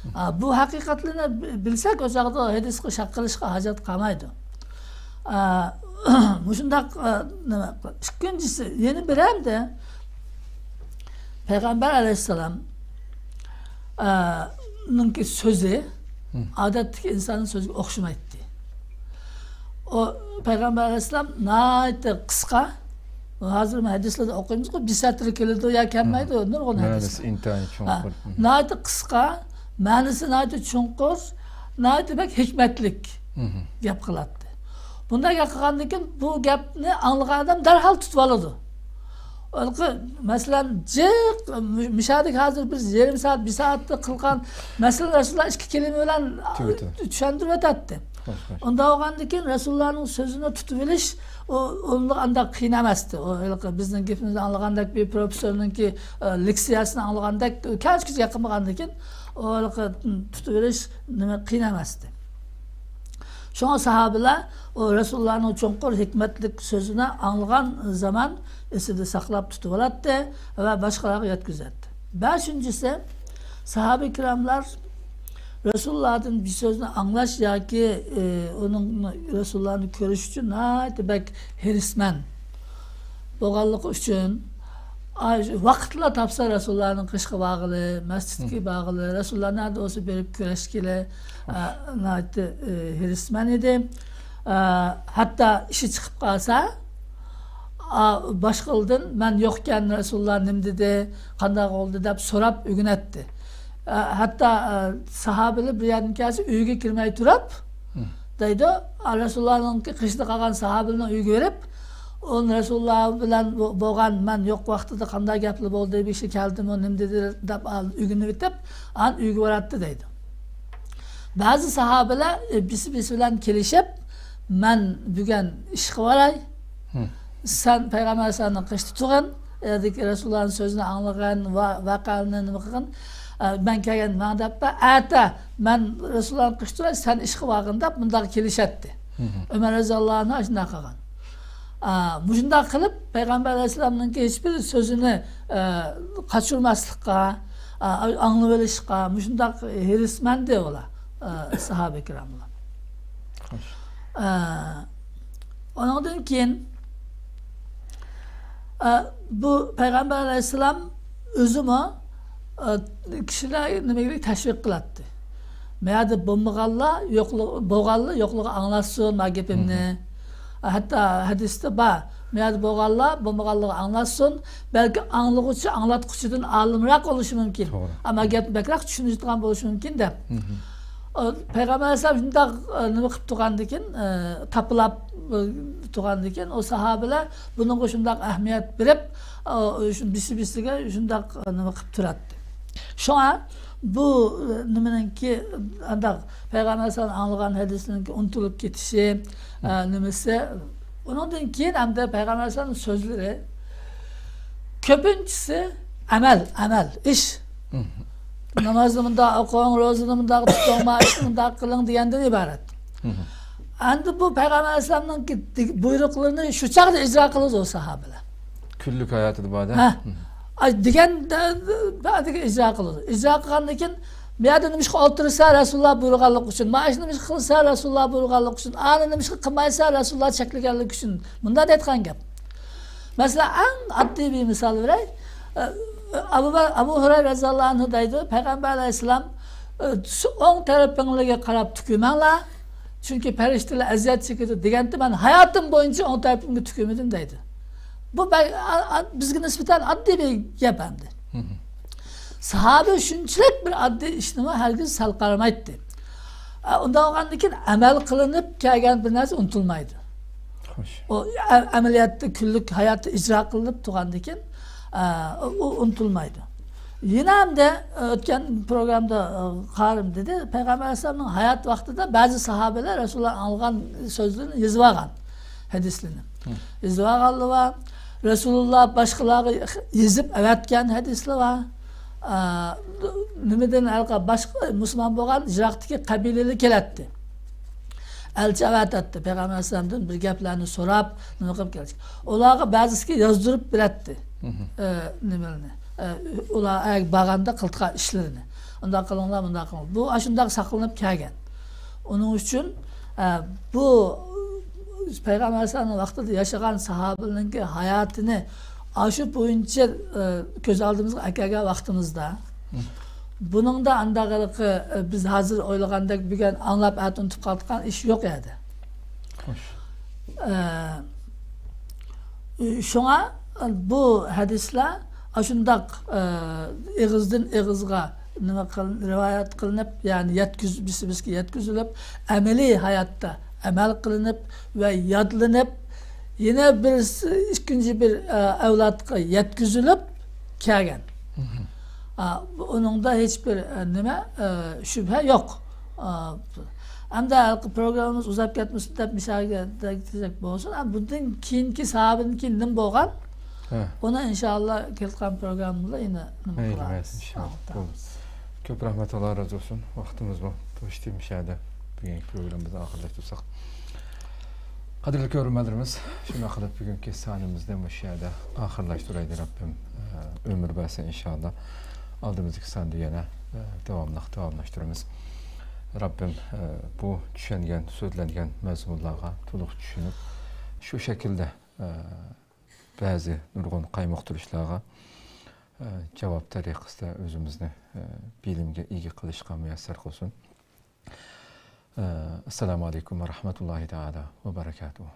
ئا، بۇ ھەقىقەتلەرنى بىلسەك، ئۇ چاغدا ھەدىسقا شەك قىلىشقا ھاجەت قالمايدۇ. ئا، مۇشۇنداق، ئا، نېمە، ئىككىنچىسى، يەنە بىر ئەمدى پەيغەمبەر ئەلەيھىسسالام، ئا، نىڭكى سۆزى ئادەتتىكى ئىنساننىڭ سۆزىگە ئوخشىمايتتى. ئۇ پەيغەمبەر ئەلەيھىسسالام ناھايىتى قىسقا، ھازىر ھەدىسلەردە ئوقۇيمىزغۇ، بىر سەتىر كېلىدۇ يا كەلمەيدۇ، نۇرغۇن ھەدىس. ناھايىتى چوڭقۇر. ناھايىتى قىسقا، مەنىسى ناھايىتى چوڭقۇر، ناھايىتى بەك ھېكمەتلىك گەپ قىلاتتى. بۇنداق گەپ قىلغاندىن كېيىن بۇ گەپنى ئاڭلىغان ئادەم دەرھال تۇتۇۋالىدۇ. ھېلىقى، مەسىلەن، جىق، مۇ-، مۇشۇ يەردىكى ھازىر بىز يېرىم سائەت، بىر سائەتتە قىلغان مەسىلىنى رەسۇلۇللا ئىككى كەلىمە بىلەن چۈشەندۈرۈۋېتەتتى. ئۇنداق بولغاندىن كېيىن رەسۇلۇللانىڭ سۆزىنى تۇتۇۋېلىش، ئۇ، ئۇنداق ئانداق قىيىن ئەمەستى. ئۇ ھېلىقى بىزنىڭ گېپىمىزنى ئاڭلىغاندەك، بىر پروفېسسورنىڭكى، ئە، لېكسىيەسىنى ئاڭلىغاندەك، كەچكىچە يېقىنمىغاندىن كېيىن، ئۇ ھېلىقى تۇتۇۋېلىش نېمە قىيىن ئەمەستى. شۇڭا ساھابىلەر ئۇ رەسۇلۇللانىڭ چوڭقۇر ھېكمەتلىك سۆزىنى ئاڭلىغان زامان ئېسىدە ساقلاپ تۇتۇۋالاتتى ۋە باشقىلارغا يەتكۈزەتتى. بەشىنچىسى، ساھابە كىراملار رەسۇلۇللادىن بىر سۆزنى ئاڭلاش ياكى، ئى، ئۇنىڭ، رەسۇلۇللانى كۆرۈش ئۈچۈن ناھايىتى بەك ھېرىسمەن بولغانلىقى ئۈچۈن، ئاي، ۋاقىتلا تاپسا رەسۇلۇللانىڭ قېشىغا بارغىلى، مەسچىتكە بارغىلى، رەسۇلۇللا نەدە بولسا بېرىپ كۆرۈشكىلى، ئە، ناھايىتى، ئى، ھېرىسمەن ئىدى. ئە، ھەتتا ئىشى چىقىپ قالسا، ئا، باشقىلىدىن، «مەن يوقكەن رەسۇلۇللا نېمە دېدى، قانداق بولدى؟» دەپ سوراپ ئۆگىنەتتى. ئە، ھەتتا، ئە، ساھابىلەر بىر يەردىن كەلسە ئۆيگە كىرمەي تۇرۇپ، دەيدۇ، ئا، رەسۇلۇللانىڭكى قېشىدا قالغان ساھابىلەرنىڭ ئۆيىگە بېرىپ، ئۇ رەسۇلۇللا بىلەن بو-، بولغان، مەن يوق ۋاقتىدا قانداق گەپلەر بولدى، بىر كىشى كەلدىمۇ، نېمە دېدى دەپ ئال-، ئۆگىنىۋېتىپ، ئاندىن ئۆيگە باراتتى دەيدۇ. بەزى ساھابىلەر، ئە، بىسى-بىسى بىلەن كېلىشىپ، «مەن بۈگۈن ئىشقا باراي، سەن پەيغەمبەر ئەلەيھىسسالامنىڭ قېشىدا تۇرغىن، ئۇ يەردىكى رەسۇلۇللانىڭ سۆزىنى ئاڭلىغىن، ۋە ۋەقەلىرىنى نېمە قىلغىن، ئە، مەن كەلگەندە ماڭا دەپ بەر، ئەتە مەن رەسۇلۇللانىڭ قېشىدا تۇراي، سەن ئىشقا بارغىن» دەپ مۇنداق كېلىشەتتى. ئۆمەر رەزىياللاھۇ ئەنھۇ ئاشۇنداق قىلغان. ئا، مۇشۇنداق قىلىپ، پەيغەمبەر ئەلەيھىسسالامنىڭكى ھېچبىر سۆزىنى، ئە، قاچۇرماسلىققا، ئا، ئاڭلىۋېلىشقا، مۇشۇنداق ھېرىسمەندى ئۇلار، ئا، ساھابە كىراملار. ئا، ئۇنىڭدىن كېيىن، ئا، بۇ پەيغەمبەر ئەلەيھىسسالام ئۆزىمۇ، ئا، كىشىلەر نېمىگە تەشۋىق قىلاتتى. مەيەردە بولمىغانلار يوقلۇ-، بولغانلار يوقلۇقى ئاڭلاتسۇن ما گېپىمنى. ھەتتا ھەدىستە بار. مەيەردە بولغانلار بولمىغانلىقى ئاڭلاتسۇن. بەلكى ئاڭلىغۇچى ئاڭلاتقۇچىدىن ئالىمراق بولۇشى مۇمكىن. توغرا. ئەمما گەپنى بەكرەك چۈشىنىدىغان بولۇشى مۇمكىن دەپ. ئۇ پەيغەمبەر ئەلەيھىسسالام شۇنداق، ئە، نېمە قىلىپ تۇرغاندىكىن، ئە، تاپىلاپ، ئە، تۇرغاندىكىن، ئۇ ساھابىلەر بۇنىڭغا شۇنداق ئەھمىيەت بېرىپ، ئۇ، شۇ بىسى-بىسىگە شۇنداق، ئە، نېمە قىلىپ تۇراتتى. شۇڭا بۇ، ئە، نېمىنىڭكى، ئانداق پەيغەمبەر ئەلەيھىسسالام ئاڭلىغان ھەدىسنىڭكى ئۇنتۇلۇپ كېتىشى، ئە، نېمىسى، ئۇنىڭدىن كېيىن ئەمدى پەيغەمبەر ئەلەيھىسسالامنىڭ سۆزلىرى كۆپىنچىسى ئەمەل، ئەمەل، ئىش. نامازنى مۇنداق ئوقۇڭ، روزىنى مۇنداق تۇتۇڭ، مائاشنى مۇنداق قىلىڭ دېگەندىن ئىبارەت. ئەمدى بۇ پەيغەمبەر ئەلەيھىسسالامنىڭكى بۇيرۇقلىرىنى شۇ چاغدا ئىجرا قىلىدۇ ئۇ ساھابىلەر. كۈنلۈك ھاياتىدا بار-دە. ھە. ئاي، دېگەندە، بەدىگە ئىجرا قىلىدۇ. ئىجرا قىلغاندىن كېيىن، بۇ يەردە نېمىشقا ئولتۇرسا رەسۇلۇللا بۇيرۇغانلىقى ئۈچۈن، مانا شۇ نېمىشقا قىلسا رەسۇلۇللا بۇيرۇغانلىقى ئۈچۈن، ئانى نېمىشقا قىلمايسا رەسۇلۇللا چەكلىگەنلىكى ئۈچۈن، مۇنداق دەيدىغان گەپ. مەسىلەن، ئەڭ ئاددىي بىر مىسال بېرەي. ئەبۇ بە-، ئەبۇ ھۇرەيرە رەزىياللاھۇ ئەنھۇ دەيدۇ، پەيغەمبەر ئەلەيھىسسالام، ئە، سو-، ئوڭ تەرىپىڭلارغا قاراپ تۈكۈرمەڭلار، چۈنكى پەرىشتىلەر ئەزىيەت چېكىدۇ دېگەنتى، مەن ھاياتىم بويىچە ئوڭ تەرىپىمگە تۈكۈرمىدىم دەيدۇ. بۇ بە-، ئا-، ئا-، بىزگە نىسبەتەن ئاددىي بىر گەپ ئەمدى. ساھابە شۇنچىلىك بىر ئاددىي ئىشنىمۇ ھەرگىز سەل قارىمايتتى. ئە، ئۇنداق بولغاندىكىن ئەمەل قىلىنىپ كەلگەن بىر نەرسە ئۇنتۇلمايدۇ. خوش. ئۇ ئە-، ئەمەلىيەتتە كۈنلۈك ھاياتتا ئىجرا قىلىنىپ تۇرغاندىكىن، ئە، ئۇ ئۇنتۇلمايدۇ. يەنە ھەمدە ئۆتكەن پروگراممىدا، ئە، قارىم دېدى، پەيغەمبەر ئەلەيھىسسالامنىڭ ھايات ۋاقتىدا بەزى ساھابىلەر رەسۇلۇللا ئاڭلىغان سۆزلىرىنى يېزىۋالغان، ھەدىسلىرىنى. يېزىۋالغانلار بار. رەسۇلۇللا باشقىلارغا يېزىپ ئەۋەتكەن ھەدىسلەر بار. ئا، نېمىدىن ھېلىقى باشقا مۇسۇلمان بولغان يىراقتىكى قەبىلىلەر كېلەتتى. ئەلچى ئەۋەتەتتى. پەيغەمبەر ئەلەيھىسسالامدىن بىر گەپلەرنى سوراپ، نېمە قىلىپ كەلدى. ئۇلارغا بەزىسىگە يازدۇرۇپ بېرەتتى. ئە، نېمىلىرىنى. ئە، ئۇلار ئەگەر بارغاندا قىلىدىغان ئىشلىرىنى. ئۇنداق قىلىڭلار، مۇنداق قىلىڭلار. بۇ ئاشۇنداق ساقلىنىپ كەلگەن. ئۇنىڭ ئۈچۈن، ئە، بۇ پەيغەمبەر ئەلەيھىسسالامنىڭ ۋاقتىدا ياشىغان ساھابىلەرنىڭكى ھاياتىنى ئاشۇ بويىچە، ئە، كۆز ئالدىمىزغا ئەكەلگەن ۋاقتىمىزدا، بۇنىڭدا ئانداق ھېلىقى، ئە، بىز ھازىر ئويلىغاندەك بۈگۈن ئاڭلاپ ئەتە ئۇنتۇپ قالىدىغان ئىش يوق ئەدى. خوش. ئە، شۇڭا بۇ ھەدىسلەر ئاشۇنداق، ئە، ئېغىزدىن ئېغىزغا نېمە قىل-، رىۋايەت قىلىنىپ، يەنى يەتكۈز-، بىز-، بىزگە يەتكۈزۈلۈپ، ئەمەلىي ھاياتتا ئەمەل قىلىنىپ ۋە يادلىنىپ، يەنە بىر س-، ئىككىنچى بىر، ئە، ئەۋلادقا يەتكۈزۈلۈپ كەلگەن. ئا، بۇ، ئۇنىڭدا ھېچ بىر، ئە، نېمە، ئە، شۈبھە يوق. ئا، ئەمدى ھېلىقى پروگراممىمىز ئۇزاپ كەتمىسۇن دەپ مۇشۇ يەرگە دەگدىسەك بولسۇن. ئا، بۇندىن كېيىنكى ساھابىدىن كېيىن نېمە بولغان؟ ھە. ئۇنى ئىنشاللا كېلىدىغان پروگراممىدا يەنە نېمە مەيلى، قىلارمىز. مەيلى، ئىنشاللا. بولدى. كۆپ رەھمەت، ئاللا رازى بولسۇن. ۋاقتىمىزمۇ توشتى، مۇشۇ يەردە بۈگۈنكى پروگراممىمىزنى ئاخىرلاشتۇرساق. قەدىرلىك كۆرۈرمەنلىرىمىز، شۇنداق قىلىپ بۈگۈنكى سانىمىزنى مۇشۇ يەردە ئاخىرلاشتۇرايلى رەببىم. ئە، ئۆمۈر بەرسە ئىنشاللا ئالدىمىزدىكى ساندا يەنە، ئە، داۋاملىق داۋاملاشتۇرىمىز. رەببىم، ئە، بۇ چۈشەنگەن، سۆزلەنگەن مەزمۇنلارغا تولۇق چۈشىنىپ، شۇ شەكىلدە، ئە، بەزى نۇرغۇن قايمۇقتۇرۇشلارغا، ئە، جاۋاب تەرىقىسىدە ئۆزىمىزنى، ئە، بىلىمگە ئىگە قىلىشقا مۇيەسسەر قىلسۇن. ئە، ئەسسالامۇ ئەلەيكۇم ۋە رەھمەتۇللاھى تائالا ۋە بەرەكاتۇھۇ.